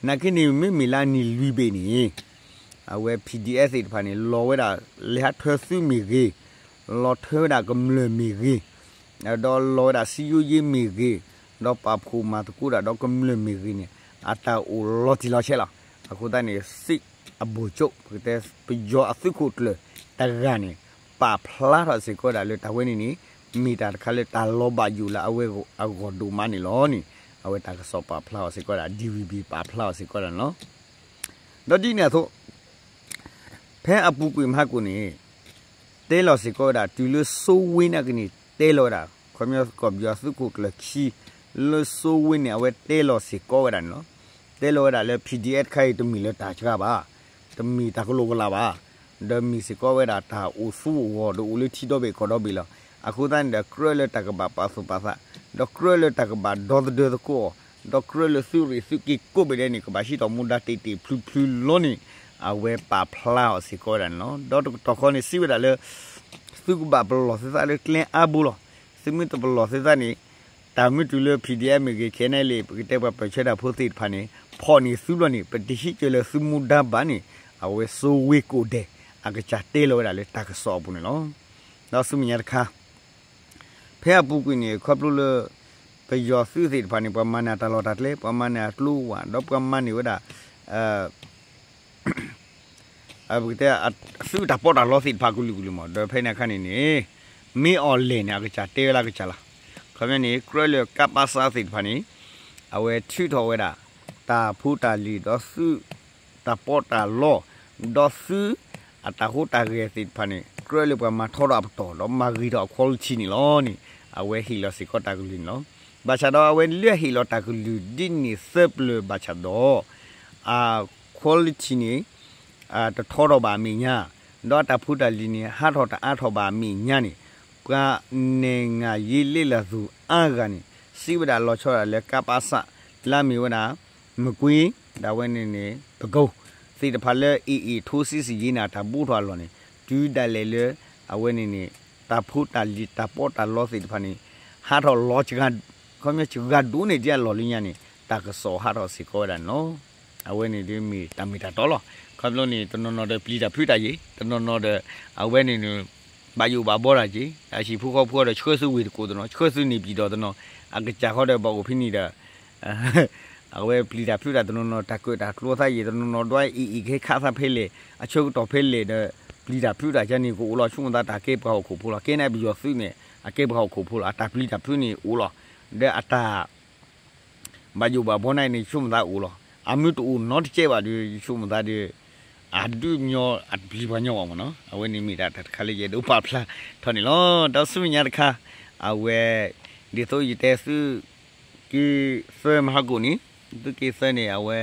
နာ်က့န့ၣ် မ့မ့ၢ်လၢအန့ၢ်လွံၢ်ဘ့ၣ်န့ၣ် အဝဲ PDF သ့ၣ်တဖၣ်န့ၣ် လီၤဝဲဒၣ် လဲၤဟးထၢသုးမ့ၢ်ဂ့ၤ, လီၤထၢဝဲဒၣ်ကမျၢၢ်မ့ၢ်ဂ့ၤ, ဒီးလီၤဝဲဒၣ် စည်းရုံးရေး မ့ၢ်ဂ့ၤ, ဒီးပာ်ဖှိၣ်မၤသကိးတၢ်ဒီးကမျၢၢ်မ့ၢ်ဂ့ၤန့ၣ် အတၢ်အိၣ်လီၤတံၢ်လီၤဆဲးလီၤ. အဃိသတးန့ၣ် စစ်ဗိုလ်ချုပ် ပကတဲ ပယီၤအသုးခိၣ်ကျၢၢ်တဂၤန့ၣ် ပာ်ဖျါထီၣ်စ့ၢ်ကီးဝဲဒၣ်လၢတၢ်ဝဲန့ၣ်န့ၣ် မ့ၢ်တၢ်တခါလၢတၢ်လီၤဘၣ်ယိၣ်လၢအဝဲအဂီၢ်ဒိၣ်မးန့ၣ်လီၤန့ၣ် အဝဲတၢ်ကစီၣ်ပာ်ဖျါအီၤစ့ၢ်ကီးဒၣ် DVB ပာ်ဖျါအီၤစ့ၢ်ကီးဒၣ်န့ၣ်လီၤ. ဒီးဒ်န့ၣ်အသိး ဖဲအပူၤကွံာ်မဟါကိၣ်န့ၣ် တဲလီၤစ့ၢ်ကီးဝဲဒၣ် တုၤလၢစိဝ့နာ်က့န့ၣ် တဲလီၤဝဲဒၣ် ခီပညီကီၢ်ပယီၤသုးခိၣ်ကျၢၢ်ခံ လၢစိဝ့န့ၣ် အဝဲတဲလီၤစ့ၢ်ကီးဝဲဒၣ်န့ၣ်လီၤ. တဲလီၤဝဲဒၣ်လၢ PDF တခါအံၤ တမ့ၢ်လၢတၢ်စှၤဘၣ်, တမ့ၢ်တၢ်ကလိာ်ကလၤဘၣ်, ဒီးမ့ၢ်စ့ၢ်ကီးဝဲဒၣ်တၢ်အိၣ်သူအဂီၢ် ဒီးအိၣ်လၢထံဒီဘ့ၣ်ကီၢ်ဒီဘ့ၣ်လီၤ. အဃိသတးန့ၣ်ဒီး ကြၢးလၢတၢ်ကဘၣ်ပာ်သူၣ်ပာ်သး, ဒီးကြၢးလၢတၢ်ကဘၣ်ဒီသဒၢသကိးအီၤ, ဒီးကြၢးလၢသုးရ့ၣ်သုးက့ကိးဘ့ၣ်ဒဲးန့ၣ် ကဘၣ်ဟံးထီၣ်မူဒါတ့ၢ်တ့ၢ်ဖျုးဖျုးလီၤန့ၣ် အဝဲပာ်ဖျါအီၤစ့ၢ်ကီးဝဲဒၣ်န့ၣ်လီၤ. ဒီးတကတီၢ်ဃီန့ၣ် စံးဝဲဒၣ်လၢ သုကဘၣ်ပလီၢ်သုသးလၢကျဲအါဘိလီၤ. သုမ့ၢ်တပလီၢ်သုသးန့ၣ် တၢ်မ့ၢ်တုၤလၢ PDF မ့ၢ်ဂ့ၤ KNLA ပကတဲပှၤပၢၢ်ဆၢတၢ်ဖိသ့ၣ်တဖၣ်န့ၣ် ဖီၣ်န့ၢ်သုဘျီန့ၣ် ပတဟံးကၢၤလၢသုမူဒါဘၣ်န့ၣ် အဝဲစိဝ့ကိးဒဲး အကစၢ်တဲလီၤဝဲဒၣ်လၢတၢ်ကစီၣ်အပူၤန့ၣ်လီၤ. ဒီးဆူမဲာ်ညါတခါ ဖဲအပူၤကွံာ်န့ၣ် ခီဖျိလၢ ပယီၤသုးသ့ၣ်တဖၣ်န့ၣ် ပှၤမၤန့ၢ်အတၢ်လီၢ်တၢ်ကျဲ, ပှၤမၤန့ၢ်အကျိဝၣ်, ဒီးပှၤမၤန့ၢ်ဝဲဒၣ် ပကတဲ သုးတၢ်ပီးတၢ်လီသ့ၣ်တဖၣ်ကလုာ်ကလုာ်မး, ဒီးဖဲန့ၣ်အခါန့ၣ်န့ၣ် မ့ၢ်အီၤလဲၣ်န့ၣ် အကစၢ်တဲဝဲလၢအကစၢ်လီၤ. ခီပညီန့ၣ် ကြၢးလၢကးပးစးသ့ၣ်တဖၣ်န့ၣ် အဝဲထုးထီၣ်ဝဲဒၣ် တၢ်ဖိတၢ်လံၤ ဒီးသုးတၢ်ပီးတၢ်လီ ဒီးသုးအတၢ်ဟူးတၢ်ဂဲၤသ့ၣ်တဖၣ်န့ၣ် ကြၢးလၢပှၤမၤထီဒီးအပတီၢ် ဒီးမၤဂ့ၤထီၣ်အ quality န့ၣ်လီၤန့ၣ် အဝဲဟ့ၣ်လီၤစ့ၢ်ကီးတၢ်ကလုၢ်န့ၣ်လီၤ. ဘၣ်ဆၣ်ဒီးအဝဲလၢအဟ့ၣ်လီၤတၢ်ကလုၢ်ဒ်န့ၣ်သၢပျၢၤဘၣ်ဆၣ်ဒီး အ quality န့ၣ် တထီထီၣ်ဘၣ်အမဲာ်ညါ, ဒီးအတၢ်ဖိတၢ်လံၤန့ၣ် ဟးထီၣ်တအါထီၣ်ဘၣ်အမဲာ်ညါန့ၣ် ပှၤနဲၣ်ငၤယ့လ့လၢ်သူအါဂၤန့ၣ် စံးဝဲဒၣ်လီၤဆီဒၣ်လၢကးပးစး လၢအမ့ၢ်ဝဲဒၣ် မကွ့ ဒီးအဝဲန့ၣ်န့ၣ် ပကိး သ့ၣ်တဖၣ်လၢ အ့ၣ်အ့ၣ် ထိစံစယ့န့ၣ် အတၢ်ဘူးထီၣ်အလီၢ်န့ၣ် တုၤဒၣ်လဲာ်လၢ အဝဲန့ၣ်န့ၣ် တၢ်ဖိတၢ်လံၤတၢ်ပီးတၢ်လီသ့ၣ်တဖၣ်န့ၣ် ဟးထီၣ်လီၤ ခီပညီစှၤဒိၣ်န့ၢ်ဒံးအလီၢ်လၢညါန့ၣ် တၢ်ကစီၣ်ဟးထီၣ်စ့ၢ်ကီးဝဲဒၣ်န့ၣ်လီၤ. အဝဲန့ၣ်ဒ်မ့ၢ်တၢ်မ့ၢ်တၢ်တီလီၤ. ခီဖျိန့ၣ် တနီၤနီၤဒီးပျံၤတၢ်ဖုးတၢ်ယ့ၤ, တနီၤနီၤဒီး အဝဲန့ၣ်န့ၣ် ဘၣ်ယိၣ်ဘၣ်ဘီတၢ်က့ၤ, အဟံၣ်ဖိဃီဖိဒီးဆှၢသုဝ့ၢ်တကူၣ်တနီၤ, ဆှၢသုန့ၣ်ပံၤဒီးတနီၤ, အကစၢ်ဃီဒီးဘၣ်အိၣ်ဖဲန့ၣ်ဒီး အဝဲပျံၤတၢ်ဖုးတၢ်တနီၤနီၤ တၢ်ကၢၣ်တၢ်ကျိသးယံာ် တနီၤနီၤဒွဲအံၤအံၤကဟဲခးသးဖဲလဲၣ် အဆၢကတီၢ်ဖဲလဲၣ်ဒီး ပျံၤတၢ်ဖုးတၢ်ကန့ၣ် ကအိၣ်လီၤ ဆိကမိၣ်သးတၢ်ကဲပှၤဟီၣ်ခိၣ်ဖိလီၤ. ကဲန့ၣ်ပယီၤသုးန့ၣ် အကဲပှၤဟီၣ်ခိၣ်ဖိလီၤ. အတၢ်ပျံၤတၢ်ဖုးန့ၣ်အိၣ်လီၤ. ဒီးအတၢ် ဘၣ်ယိၣ်ဘၣ်ဘီန့ၣ်န့ၣ် ယဆိကမိၣ်သးအိၣ်လီၤ. အမ့ၢ်တအိၣ်နီတကဲဘၣ်ဒီး ယဆိကမိၣ်သးဒီး အဒုးညီ အတပျံၤပှၤညီဘၣ်မ့ၢ်နီၤ. အဝဲန့ၣ်မ့ၢ်ဒၣ်တၢ်တခါလၢယအဲၣ်ဒိးပာ်ဖျါထီၣ်န့ၣ်လီၤ. ဒီးဆူမဲာ်ညါတခါ အဝဲ ဒ်သိးယတဲသုးက့သၢမဟါကိၣ်န့ၣ် သုးက့သၢန့ၣ် အဝဲ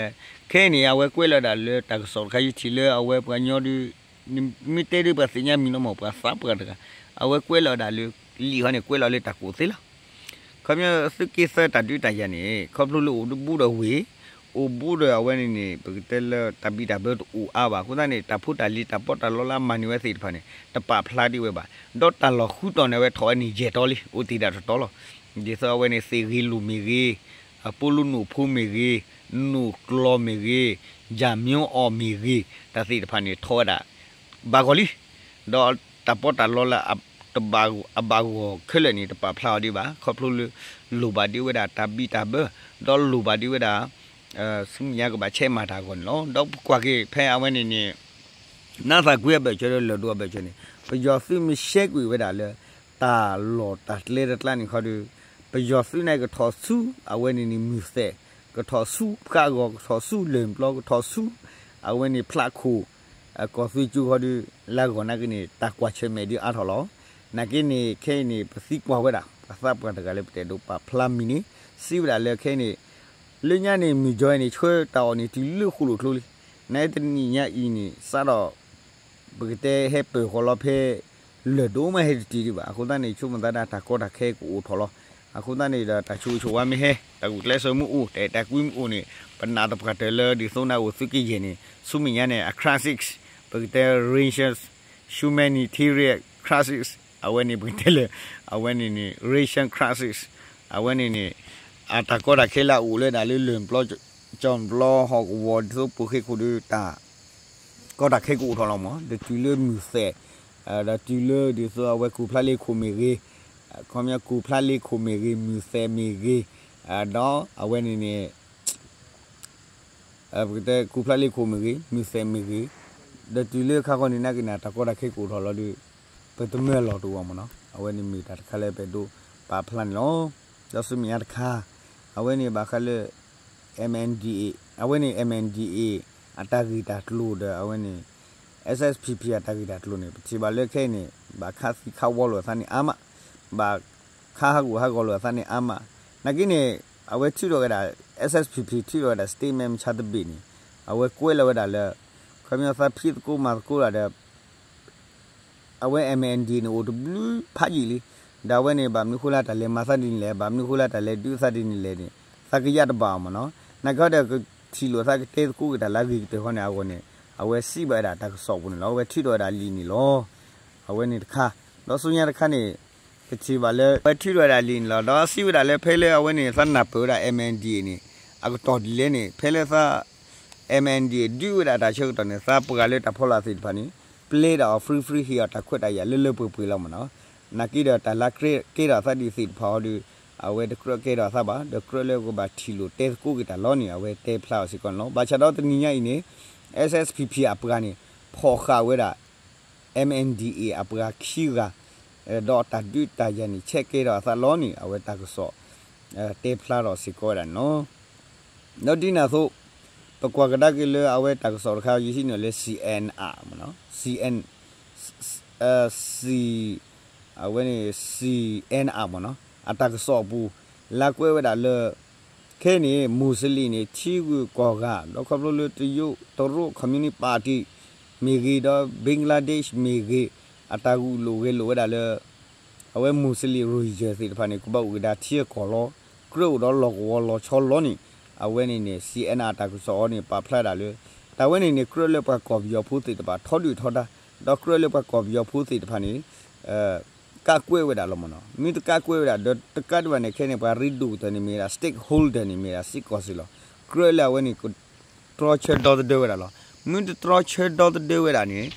ခဲအံၤန့ၣ် အဝဲကွဲးလီၤဒၣ်လၢတၢ်ကစီၣ်တခါ ယထံၣ်လၢအဝဲပှၤညီဒုး မ့ၢ်တဲဒုးပှၤသ့ၣ်ညါမံၤလီၤမ့ၢ် ပှၤသးပှၢ်တဂၤ အဝဲကွဲးလီၤဒၣ်လၢ လံာ်ဟီန့ၣ် ကွဲးလီၤလၢတၢ်ကူၣ်သ့လီၤ. ခီပညီသုးက့သၢတၢ်ဒုးတၢ်ယၤန့ၣ် ခီဖျိလၢအိၣ်တဘူးဒီးဝ့ၢ် အိၣ်ဘူးဒီးအဝဲန့ၣ်န့ၣ် ပကတဲလၢတၢ်ဘံၣ်တၢ်ဘၢတအိၣ်အါဘၣ် အဃိသတးန့ၣ် တၢ်ဖိတၢ်လံၤတၢ်ပီးတၢ်လီလၢအမၤန့ၢ်ဝဲသ့ၣ်တဖၣ်န့ၣ် တပာ်ဖျါဒံးဝဲဘၣ်. ဒီးတၢ်လီၢ်ဃုတီၢ်န့ၣ် အဝဲထီၣ်ဝဲန့ၣ်ယဲၢ်တီလံ အိၣ်တ့ၢ်ဒၣ်တတီလီၤ. ဒ်သိးအဝဲန့ၣ် သ့ၣ်ဂ့ၤလိာ်မ့ၢ်ဂ့ၤ, အပိလိနိၣ်ဖိမ့ၢ်ဂ့ၤ, နိၣ်ကျီၢ်မ့ၢ်ဂ့ၤ, ယၢ်မၠိအီၣ်မ့ၢ်ဂ့ၤ, တၢ်သ့ၣ်တဖၣ်န့ၣ်ထီၣ်ဝဲဒၣ် ဘၣ်ဂီၢ်လံ. ဒီးတၢ်ပီးတၢ်လီလၢ အဘၣ်ဂီၢ်ခဲလၢာ်န့ၣ် တပာ်ဖျါအီၤဒံးဘၣ် ခီဖျိလၢ လိၣ်ဘၣ်ဒံးဝဲဒၣ်တၢ်ဘံၣ်တၢ်ဘၢ ဒီးလိၣ်ဘၣ်ဒံးဝဲဒၣ် ဆူမဲာ်ညါကဘၣ်ဆဲးမၤတၢ်အဂီၢ်န့ၣ်လီၤ. ဒီးပကွၢ်က့ၤဖဲအဝဲန့ၣ်န့ၣ် နါသၣ်ကွံအဘၢၣ်စၢၤဒီးလၢၢ်ဒိၣ်အဘၢၣ်စၢၤန့ၣ် ပယီၤသုးမ့ၢ်ရှဲကွံာ်ဝဲဒၣ်လၢ တၢ်လီၢ်တၢ်ကျဲတကျါန့ၣ်ခီဒီး ပယီၤသုးန့ၣ်ကထီၣ်ဆူ အဝဲန့ၣ်န့ၣ်မုၢ်သဲး, ကထီၣ်ဆူဖျးဂီၤ, ကထီၣ်ဆူလၢၢ်ပျီ, ကထီၣ်ဆူ အဝဲန့ၣ်ဖျးခိၣ် ကီၢ်သူကၠိခီဒီး လၢဂီၢ်နာ်က့န့ၣ် တၢ်ကွၢ်ဆၢၣ်မဲာ်ဒုးအါထီၣ်လီၤ. နာ်က့န့ၣ် ခဲအံၤန့ၣ် ပသံကွၢ်ဝဲဒၣ် ပှၤသးပှၢ်တဂၤလၢပတအဲၣ်ဒိးပာ်ဖျါမံၤန့ၣ် စံးဝဲဒၣ်လၢခဲအံၤန့ၣ် လၢညါန့ၣ် မုၢ်ကီၤအံၤန့ၣ် ဆှၢတၢ်အီၣ်န့ၣ် တုၤလၢဃိၣ်လိာ်ကျိလံ. နတနံၣ်ညါအံၤန့ၣ် စးထီၣ် ပကတဲဟဲပၢၢ်ဃီၤလီၤဖဲ လၢၢ်ဒိၣ်မးဟဲတတုၤဒံးဘၣ်. အဃိသတးန့ၣ် ဆိကမိၣ်သးဒၣ်တၢ်ကီတၢ်ခဲကအိၣ်ထီၣ်လီၤ. အဃိသတးန့ၣ်ဒီး တၢ်ဆိၣ်ဂ့ၤဆိၣ်ဝါမ့ၢ်ဟဲ, တၢ်ဂုာ်ကျဲးစၢးမ့ၢ်အိၣ်, တၢ်အဲၣ်တၢ်ကွံမ့ၢ်အိၣ်န့ၣ် ပနာ်သပှၢ်တၢၢ်လၢဒ်သိးနအိၣ်သုးက့ယဲၢ်န့ၣ် ဆူမဲာ်ညါန့ၣ် အ crisis ပကတဲ racial humanitarian crisis အဝဲန့ၣ်ပကတဲလၢ အဝဲန့ၣ်န့ၣ် racial crisis အဝဲန့ၣ်န့ၣ် အတၢ်ကီတၢ်ခဲလၢအအိၣ်လၢဒၣ်လၢလၢၢ်ပျီ ကၠီၣ်ပျီဟီၣ်ကဝီၤဒ်သိးပိာ်ဃ့ခိၣ်ဒီးတၢ် ကီတၢ်ခဲကအိၣ်ထီၣ်လီၤမး ဒီးတုၤလၢမုၢ်သဲး, ဒီးတုၤလၢဒ်သိးအဝဲကူၣ်ဖျါလ့ခိၣ်မ့ၢ်ဂ့ၤ, ခီပညီကူၣ်ဖျါလ့ခိၣ်မ့ၢ်ဂ့ၤ, မုၢ်သဲးမ့ၢ်ဂ့ၤ, ဒီးအဝဲန့ၣ်န့ၣ် ပကတဲကူၣ်ဖျါလ့ခိၣ်မ့ၢ်ဂ့ၤ, မုၢ်သဲးမ့ၢ်ဂ့ၤ, ဒီးတုၤလၢခါခီန့ၣ်နာ်က့န့ၣ် တၢ်ကီတၢ်ခဲကအိၣ်ထီၣ်လီၤဒီး ပတမၢလီၤတအိၣ်မးနီၤ. အဝဲန့ၣ်မ့ၢ်တၢ်တခါလၢပအဲၣ်ဒိးပာ်ဖျါန့ၣ်လီၤ. ဒီးဆူမဲာ်ညါတခါ အဝဲန့ၣ်ဘၣ်ဃးလၢ MNDAA, အဝဲန့ၣ် MNDAA အတၢ်ဂ့ၢ်တၢ်ကျိၤဒီး အဝဲန့ၣ် SSPP အတၢ်ဂ့ၢ်တၢ်ကျိၤန့ၣ် ပထံၣ်ဘၣ်လၢခဲအံၤန့ၣ် ဘၣ်ခးသံခးဝီလိာ်အသးန့ၣ်အါမး, ဘၣ်ခးဟးဂူာ်ဟးဂီၤလိာ်အသးန့ၣ်အါမး. နာ်က့န့ၣ် အဝဲထုးထီၣ်ဝဲဒၣ် SSPP ထုးထီၣ်ဝဲဒၣ် statement မဆါတဘ့ၣ်န့ၣ် အဝဲကွဲးလီၤဝဲဒၣ်လၢ ခီပညီသးဖံးသကိးမၤသကိးလီၤဒီး အဝဲ MNDAA န့ၣ် အိၣ်တဘျုးဖးယံာ်လံ. ဒီးအဝဲန့ၣ် ဘၣ်မနုၤဃိလၢတၢ်လဲၤမၤသးဒ်န့ၣ်လဲၣ်, ဘၣ်မနုၤဃိလၢတၢ်လဲၤဒုးသးဒ်န့ၣ်လဲၣ်န့ၣ် သးကယၣ်တဘၣ်အီၤမးနီၤ. နာ်က့ဒီး ကထံၣ်လိာ်သးကတဲသကိးက့ၤတၢ်လၢအဂ့ၤကတၢၢ်ဃီန့ၣ်အဂီၢ်န့ၣ် အဝဲစံးဘၣ်ဝဲဒၣ်တၢ်ကစီၣ်ပူၤန့ၣ်လီၤ. အဝဲထုးထီၣ်ဝဲဒၣ်လံာ်န့ၣ်လီၤ. အဝဲန့ၣ်တခါ, ဒီးဆူညါတခါန့ၣ် ကထံၣ်ဘၣ်လၢ အဝဲထုးထီၣ်ဝဲဒၣ်လံာ်န့ၣ်လီၤ. ဒီးစံးဝဲဒၣ်လၢဖဲလၢအဝဲန့ၣ် သးနၢ်ပၢၢ်ဝဲဒၣ် MNDAA န့ၣ် အကတီၢ်ဒ်လဲၣ်န့ၣ် ဖဲလၢသး MNDAA ဒုးဝဲဒၣ်တၢ်ဆၢကတီၢ်န့ၣ် သးပှၤလၢတၢ်ဖီလာ်သ့ၣ်တဖၣ်န့ၣ် ပျဲဒၣ်အီၤ free free ဟ့ၣ်အီၤတၢ်ခွဲးတၢ်ယာ်လၢလၢပှဲၤပှဲၤလီၤမးနီၤ. နာ်က့ဒီးတၢ်လၢကဲထီၣ်အသးဒ်သ့ၣ်တဖၣ်အီၤဒီး အဝဲတကြၢးကဲထီၣ်အသးဘၣ်, ဒီးကြၢးလၢကဘၣ်ထံၣ်လိာ်တဲသကိးက့ၤတၢ်လီၤန့ၣ် အဝဲတဲဖျါအီၤစ့ၢ်ကီးန့ၣ်လီၤ. ဘၣ်ဆၣ်ဒီးတနံၤညါအံၤန့ၣ် SSPP အပှၤန့ၣ် ဖီၣ်ဃာ်ဝဲဒၣ် MNDAA အပှၤခံဂၤ ဒီးတၢ်ဒုးတၢ်ယၤန့ၣ် ဆဲးကဲထီၣ်အသးလီၤန့ၣ် အဝဲတၢ်ကစီၣ် တဲဖျါထီၣ်စ့ၢ်ကီးဝဲဒၣ်န့ၣ်လီၤ. ဒီးဒ်န့ၣ်အသိး ပကွၢ်ကဒါက့ၤလၢအဝဲတၢ်ကစီၣ်တခါ ယဟံးန့ၢ်လၢ CNR မးနီၤ, CN, C, အဝဲန့ၣ် CNR မးနီၤ အတၢ်ကစီၣ်အပူၤ လၢကွဲးဝဲဒၣ်လၢ ခဲအံၤန့ၣ် မူစလ့ၣ်န့ၣ် ထံဂုၤကီၢ်ဂၤ ဒီးခီဖျိလၢတရုတ် တရုတ် communist party မ့ၢ်ဂ့ၤ ဒီး Bangladesh မ့ၢ်ဂ့ၤ အတၢ်ဂုာ်လိာ်ဂဲၤလိာ်ဝဲဒၣ်လၢ အဝဲမူစလ့ၣ် Rohingya သ့ၣ်တဖၣ်န့ၣ် ကဘၣ်အိၣ်က့ၤဒၣ်ထံအကီၢ်လီၤ, ကြၢးအိၣ်ဒီးလီၢ်ကဝီၤလီၤဆီလီၤန့ၣ် အဝဲန့ၣ်န့ၣ် စီၣ်အဲၣ်အဲၣ် အတၢ်ကစီၣ်အီၤန့ၣ် ပာ်ဖျါဒၣ်လၢ တၢ်ဝဲန့ၣ်န့ၣ် ကြၢးလၢပှၤကီၢ်ပယီၤဖိသ့ၣ်တဖၣ် ထီဒုၣ်ထီဒါ, ဒီးကြၢးလၢပှၤကီၢ်ပယီၤဖိသ့ၣ်တဖၣ်န့ၣ် ကးကွဲးဝဲဒၣ်လီၤမ့ၢ်နီၤ. မ့ၢ်တကးကွဲးဝဲဒၣ် ဒီးတကးဒံးဘၣ်န့ၣ် ခဲန့ၣ် ပှၤရ့ဒိၣ်ကတၢၢ်န့ၣ်မ့ၢ်ဝဲဒၣ် stakeholder န့ၣ်မ့ၢ်ဝဲဒၣ် စ့ၢ်ကီးစ့ၢ်လီၤ. ကြၢးလၢအဝဲန့ၣ် ကတြီဆၢဒီသဒၢဝဲဒၣ်လီၤ. မ့ၢ်တတြီဆၢဒီသဒၢဝဲဒၣ်န့ၣ်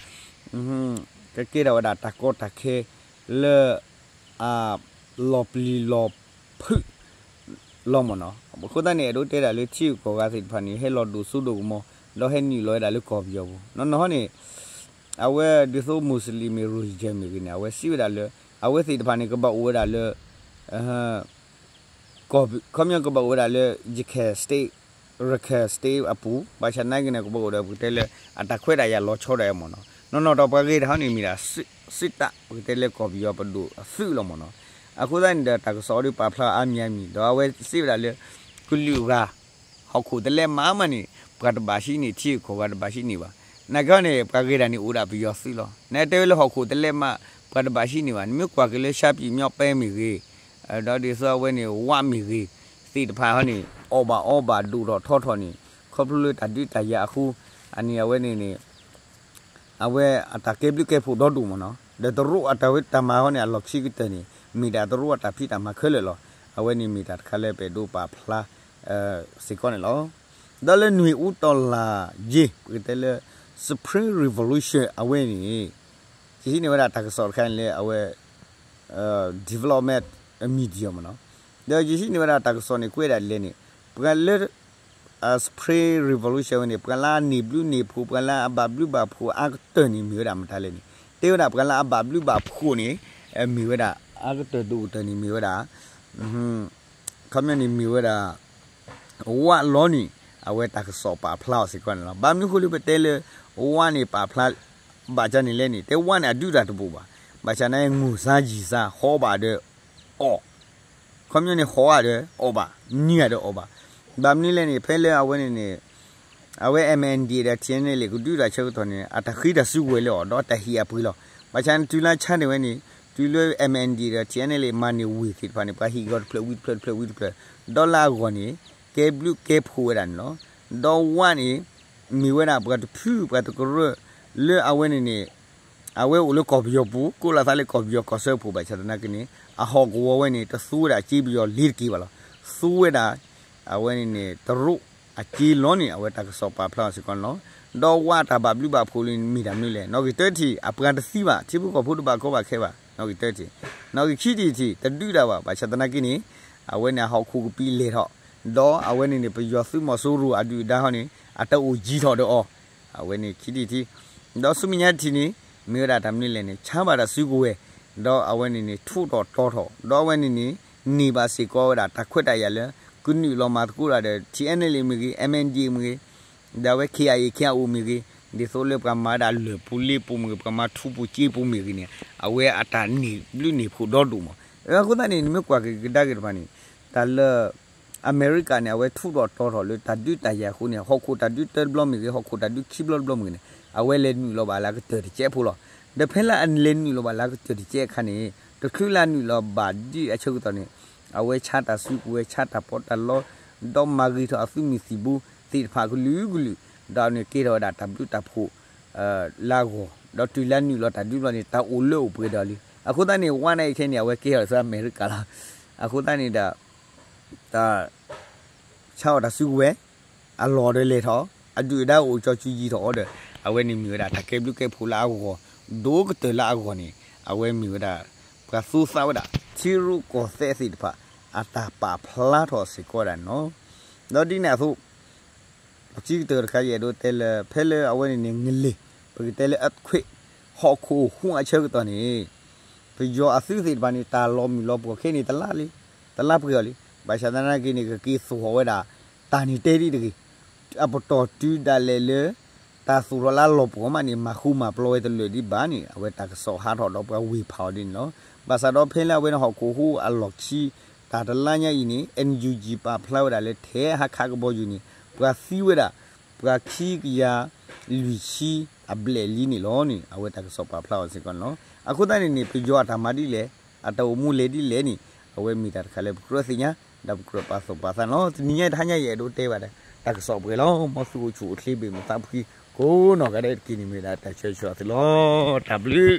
ကကဲထီၣ်ဝဲဒၣ်တၢ်ကီတၢ်ခဲလၢ အလီၤပျံၤလီၤဖုး လီၤမ့ၢ်နီၤ. အဃိသတးန့ၣ် အဲၣ်ဒိးတဲဒၣ်လၢထံဂုၤကီၢ်ဂၤသ့ၣ်တဖၣ်န့ၣ် ဟဲလီၤဒိၣ်စိဒိၣ်ကမီၤ ဒီးဟဲနုာ်လီၤဝဲဒၣ်လၢကီၢ်ပယီၤပူၤ နီၢ်နီၢ်ဟီန့ၣ် အဝဲဒ်သိး Muslim မ့ၢ် Rohingya မ့ၢ်ဂ့ၤန့ၣ် အဝဲစံးဝဲဒၣ်လၢ အဝဲသ့ၣ်တဖၣ်န့ၣ် ကဘၣ်အိၣ်ဝဲဒၣ်လၢ ခီပညီကဘၣ်အိၣ်ဝဲဒၣ်လၢ Rakhine State, Rakhine State အပူၤ ဘၣ်ဆၣ်သနာ်က့န့ၣ် ကဘၣ်အိၣ်ဒီးပကတဲလၢ အတၢ်ခွဲးတၢ်ယာ်လီၤဆီဒၣ်ဝဲမ့ၢ်နီၤ. နီၢ်နီၢ်ဒီးပှၤဂ့ၤတၢ်ဟီန့ၣ်မ့ၢ်ဒၣ် စ့တၢ် ပကတဲလၢကီၢ်ပယီၤပဒိၣ်အသုးလီၤမ့ၢ်နီၤ. အဃိသတးန့ၣ်ဒီး တၢ်ကစီၣ်ဒုးပာ်ဖျါအါမံၤအါမံၤ ဒီးအဝဲစံးဝဲဒၣ်လၢ ကလုာ်ဂၤ ဟီၣ်ခိၣ်တလဲမးမးန့ၣ် ပှၤတဘၣ်ဟံးန့ၢ် ထံဂုၤကီၢ်ဂၤတဘၣ်ဟံးန့ၢ်ဘၣ်. နာ်က့န့ၣ် ပှၤဂ့ၤတၢ်န့ၣ်အိၣ်ဒၣ်ပယီၤသုးလီၤ. နတဲဝဲလၢဟီၣ်ခိၣ်တလဲမး ပှၤတဘၣ်ဟံးန့ၢ်ဘၣ်. နမ့ၢ်ကွၢ်က့ၤလၢ ရှမ်းပြည်မြောက်ပိုင်း မ့ၢ်ဂ့ၤ, ဒီးဒ်သိးအဝဲန့ၣ် ဝမ့ၢ်ဂ့ၤ သ့ၣ်တဖၣ်ဟီန့ၣ် အီၣ်ဘၣ်အီဘၣ်ဒိၣ်ထီၣ်ထီထီၣ်န့ၣ် ခီဖျိလၢတၢ်ဒုးတၢ်ယၤအဃိ အန့ၣ်အဝဲန့ၣ်န့ၣ် အဝဲအတၢ်ကဲဘျုးကဲဖှိၣ်ဒီဒိၣ်မ့ၢ်နီၤ. ဒီးတရူးအတၢ်ဝဲတၢ်မၤဟီန့ၣ် အလီၢ်ခံကတၢၢ်န့ၣ် မ့ၢ်ဒၣ်တရူးအတၢ်ဖံးတၢ်မၤခဲလၢာ်လီၤ. အဝဲန့ၣ်မ့ၢ်တၢ်တခါလၢပအဲၣ်ဒိးပာ်ဖျါ စ့ၢ်ကီးန့ၣ်လီၤ. ဒီးလၢနွံဦးတော်လှန်ရေး ပကတဲလၢ Spring Revolution အဝဲန့ၣ် ယဟံးန့ၢ်ဝဲဒၣ်တၢ်ကစီၣ်တခါန့ၣ်လၢအဝဲ development media မ့ၢ်နီၤ. ဒီးယဟံးန့ၢ်ဝဲဒၣ်တၢ်ကစီၣ်န့ၣ် ကွဲးဒၣ်လဲၣ်န့ၣ် ပှၤလၢ Spring Revolution ဝဲန့ၣ် ပှၤလၢအန့ၢ်ဘျုးန့ၢ်ဖှိၣ် ပှၤလၢအဘၣ်ဘျုးဘၣ်ဖှိၣ်အါကတၢၢ်န့ၣ် မ့ၢ်ဝဲဒၣ်မတၤလဲၣ်န့ၣ် တဲဝဲဒၣ်ပှၤလၢအဘၣ်ဘျုးဘၣ်ဖှိၣ်န့ၣ် မ့ၢ်ဝဲဒၣ် အါကတၢၢ်ဒိၣ်ကတၢၢ်န့ၣ် မ့ၢ်ဝဲဒၣ် ခီပညီန့ၣ်မ့ၢ်ဝဲဒၣ် ဝၣ်လီၤန့ၣ် အဝဲတၢ်ကစီၣ်ပာ်ဖျါအီၤစ့ၢ်ကီးန့ၣ်လီၤ. ဘၣ်မနုၤဃိလၢပတဲလၢ ဝၣ်န့ၣ်ပာ်ဖျါ ဘၣ်ဆၣ်န့ၣ်လဲၣ်န့ၣ် တဲဝၣ်န့ၣ်အဒုးတၢ်တဘူးဘၣ်. ဘၣ်ဆၣ်န့ၣ် ငိၢ်စါယံာ်စါ ဟီဘၣ်ဒီးအီၣ် ခီပညီန့ၣ် ဟီၣ်ဧါဒီးအီၣ်ဘၣ်, နံၤဧါဒီးအီၣ်ဘၣ်. ဘၣ်မနုၤလဲၣ်န့ၣ် ဖဲလၢအဝဲန့ၣ်န့ၣ် အဝဲ MNDAA ဒီး TNLA ကဒုးတၢ်ဆၢကတီၢ်န့ၣ် အတၢ်ဃံတၢ်စုကဝဲၤလၢအီၤ ဒီးတၢ်ဟ့ၣ်အပှ့ၤလီၤ. ဘၣ်ဆၣ်န့ၣ် တုၤလၢဆါန့ၣ်ဝဲန့ၣ် တုၤလၢ MNDAA ဒီး TNLA မၤန့ၢ်ဝ့ၢ်သ့ၣ်တဖၣ်န့ၣ် ပှၤဟ့ၣ်က့ၤအီၤတဖျၢၣ်ဝံၤတဖျၢၣ်တဖျၢၣ်ဝံၤတဖျၢၣ် ဒီးလၢအဂီၢ်န့ၣ် ကဲဘျုးကဲဖှိၣ်ဝဲဒၣ်န့ၣ်လီၤ. ဒီးဝၣ်န့ၣ် မ့ၢ်ဝဲဒၣ်ပှၤတဖုပှၤတကရၢၢ် လၢအဝဲန့ၣ်န့ၣ် အဝဲအိၣ်လၢကီၢ်ပယီၤပူၤ ကိးလီၤသးလၢကီၢ်ပယီၤကီၢ်စၢဖှိၣ် ဘၣ်ဆၣ်သနာ်က့န့ၣ် အဟီၣ်ကဝီၤဝဲန့ၣ် တသူဝဲဒၣ်အစ့ပယီၤလ့ၤတက့ၢ်ဘၣ်လီၤ. သူဝဲဒၣ် အဝဲန့ၣ်န့ၣ် တရူးအစ့လီၤန့ၣ် အဝဲတၢ်ကစီၣ်ပာ်ဖျါအီၤစ့ၢ်ကီးန့ၣ်လီၤ. ဒီးဝၣ်တၢ်ဘၣ်ဘျုးဘၣ်ဖှိၣ်လံမ့ၢ်တၢ်မနုၤလဲၣ်. နီၣ်ဂံၢ်တၢထံၣ် အပှၤတသံဘၣ် ထံဖိကီၢ်ဖိတဘၣ်ကီဘၣ်ခဲဘၣ် နီၣ်ဂံၢ်တၢထံၣ်. နီၣ်ဂံၢ်ခံထံၣ်တထံၣ် တဒုးတၢ်ဘၣ် ဘၣ်ဆၣ်သနာ်က့န့ၣ် အဝဲန့ၣ်အဟီၣ်ခိၣ်ကပံာ်လဲၢ်ထီၣ် ဒီးအဝဲန့ၣ်န့ၣ် ပယီၤသုးမီၤစိရိၤအဒုၣ်အဒါဟီန့ၣ် အတအိၣ်ယံၤထီၣ်ဒီးအီၤ အဝဲန့ၣ်ခံထံၣ်တထံၣ်. ဒီးဆူမဲာ်ညါတထံၣ်န့ၣ် မ့ၢ်ဝဲဒၣ်တၢ်မနုၤလဲၣ်န့ၣ် ဆါဘၣ်တၢ်စုကဝဲၤ ဒီးအဝဲန့ၣ်န့ၣ် ထူးထီၣ်တီၤထီၣ် ဒီးအဝဲန့ၣ်န့ၣ် န့ၢ်ဘၣ်စ့ၢ်ကီးဝဲဒၣ်တၢ်ခွဲးတၢ်ယာ်လၢ ကနုာ်လီၤမၤသကိးတၢ်ဒီး ထံၣ်အဲၣ်နဲလ့ၣ် မ့ၢ်ဂ့ၤ အမ်အၣ်အၣ်ဒီၣ် မ့ၢ်ဂ့ၤ ဒီးအဝဲ ခ့ၣ်အါအ့ၣ် ခ့ၣ်အါအိၣ် မ့ၢ်ဂ့ၤ ဒ်သိးလၢပှၤမၤဒၣ်လၢၢ်ပူၤလ့ပူၤမ့ၢ်ဂ့ၤ ပှၤမၤထူပူၤစ့ပူၤမ့ၢ်ဂ့ၤန့ၣ် အဝဲအတၢ်န့ၢ်ဘျုးန့ၢ်ဖှိၣ်ဒီဒိၣ်မး. အဃိသတးန့ၣ် နမ့ၢ်ကွၢ်က့ၤကဒါက့ၤတဖၣ်န့ၣ် တၢ်လၢ အမဲရကၤန့ၣ် အဝဲထူးထီၣ်တီၤထီၣ်လၢတၢ်ဒုးတၢ်ယၤအဃိန့ၣ် ဟီၣ်ခိၣ်တၢ်ဒုးတၢတဘျီမ့ၢ်ဂ့ၤ ဟီၣ်ခိၣ်တၢ်ဒုးခံဘျီတဘျီမ့ၢ်ဂ့ၤန့ၣ် အဝဲလဲၤနုာ်လီၤဘၣ်လၢအကတၢၢ်တကဲးဖိလီၤ. ဒီးဖဲလၢအလဲၤနုာ်လီၤဘၣ်လၢအကတၢၢ်တကဲးအခါန့ၣ် တချုးလၢအနုာ်လီၤဘၣ်ဒ်အဆၢကတီၢ်န့ၣ် အဝဲဆါတၢ်စုကဝဲၤ ဆါတၢ်ပီးတၢ်လီ ဒီးမၤဂ့ၤထီၣ်အသုးမုၢ်သံၣ်ဘိသ့ၣ်တဖၣ်ကလုာ်ကလုာ် ဒီးန့ၣ်ကဲထီၣ်ဝဲဒၣ်တၢ်ဘျုးတၢ်ဖှိၣ် လၢအဂီၢ် ဒီးတုၤလၢအနုာ်လီၤတၢ်ဒုးဘျီန့ၣ် တၢ်အိၣ်လၢအိၣ်ပှဲၤဒီးလံ. အဃိသတးန့ၣ် ဝါန့ၣ်အခဲန့ၣ် အဝဲကဲထီၣ်ဆူအမဲရကၤလီၤ. အဃိသတးန့ၣ်ဒီး တၢ် ဆါအီၣ်တၢ်စုကဝဲၤ အလီၢ်ဒီးလဲၤထီၣ် အဒုၣ်အဒါအိၣ်ကၠီစုယံၤထီၣ်အီၤဒီး အဝဲန့ၣ်မ့ၢ်ဝဲဒၣ်တၢ်ကဲဘျုးကဲဖှိၣ်လၢအဂီၢ် ဒိၣ်ကတၢၢ်လၢအဂီၢ်န့ၣ် အဝဲမ့ၢ်ဝဲဒၣ် ပှၤသူသးဝဲဒၣ် ထံရူၢ်ကီၢ်သဲးသ့ၣ်တဖၣ် အတၢ်ပာ်ဖျါထီၣ်စ့ၢ်ကီးဝဲဒၣ်န့ၣ်လီၤ. ဒီးဒ်န့ၣ်အသိး ခံကတၢၢ်တခါ ယအဲၣ်ဒိးတဲလၢ ဖဲလၢအဝဲန့ၣ်န့ၣ် ငလၢၢ် ပကတဲလၢ earthquake ဟီၣ်ခိၣ်ဟူးအဆၢကတီၢ်န့ၣ် ပယီၤအသုးသ့ၣ်တဖၣ်န့ၣ် တၢ်လီၤမုၢ်လီၤပှီၢ်ခဲန့ၣ် တလါလံ တလါပှဲၤအီၤလံ. ဘၣ်ဆၣ်သနာ်က့န့ၣ် ကက့ၤသိၣ်ဟီၣ်ဝဲဒၣ် တၢ်န့ၣ်တဲဒ်တဂ့ၤ အပတီၢ်တုၤဒၣ်လဲာ်လၢ တၢ်သိၣ်ထီၣ်လၢအလီၢ်ပှီၢ်မးန့ၣ် မၤဃူမၤပျီဝဲတလၢာ်ဒံးဘၣ်န့ၣ် အဝဲတၢ်ကစီၣ်ဟးထီၣ်ဒီးပှၤဝ့ၢ်ဖးအီၤဒ်န့ၣ်လီၤ. ဘၣ်ဆၣ်ဒီးဖဲလၢအဝဲန့ၣ်ဟီၣ်ခိၣ်ဟူးအလီၢ်ခံ တၢ်တလါညါအံၤန့ၣ် NUG ပာ်ဖျါဝဲဒၣ်လၢထဲဟးခးကဘီယူၤန့ၣ် ပှၤသံဝဲဒၣ် ပှၤခံကယၤလွံၢ်ဆံအဘျဲၣ်လံန့ၣ်လီၤန့ၣ် အဝဲတၢ်ကစီၣ်ပာ်ဖျါအီၤစ့ၢ်ကီးန့ၣ်လီၤ. အဃိသတးန့ၣ်န့ၣ် ပယီၤအတၢ်မၤဒ်လဲၣ် အတၢ်အိၣ်မူလဲၤဒ်လဲၣ်န့ၣ် အဝဲမ့ၢ်တၢ်တခါလၢပကြၢးသ့ၣ်ညါ ဒီးပကြၢးပာ်သူၣ်ပာ်သးန့ၣ်လီၤ. တနံၤညါတဟါညါယအဲၣ်ဒိးတဲဘၣ်ဒီး တၢ်ကစီၣ်ပှဲၤလီၤ. မ်သုအိၣ်ဆူၣ်အိၣ်ချ့ဘၣ်မုာ်သးဖှံကိးနီၢ်ဂၤဒဲးတက့ၢ်န့ၣ် မ့ၢ်ဒၣ်တၢ်ဆၢဂ့ၤဆၢဝါသုလီၤ. တၢ်ဘျုး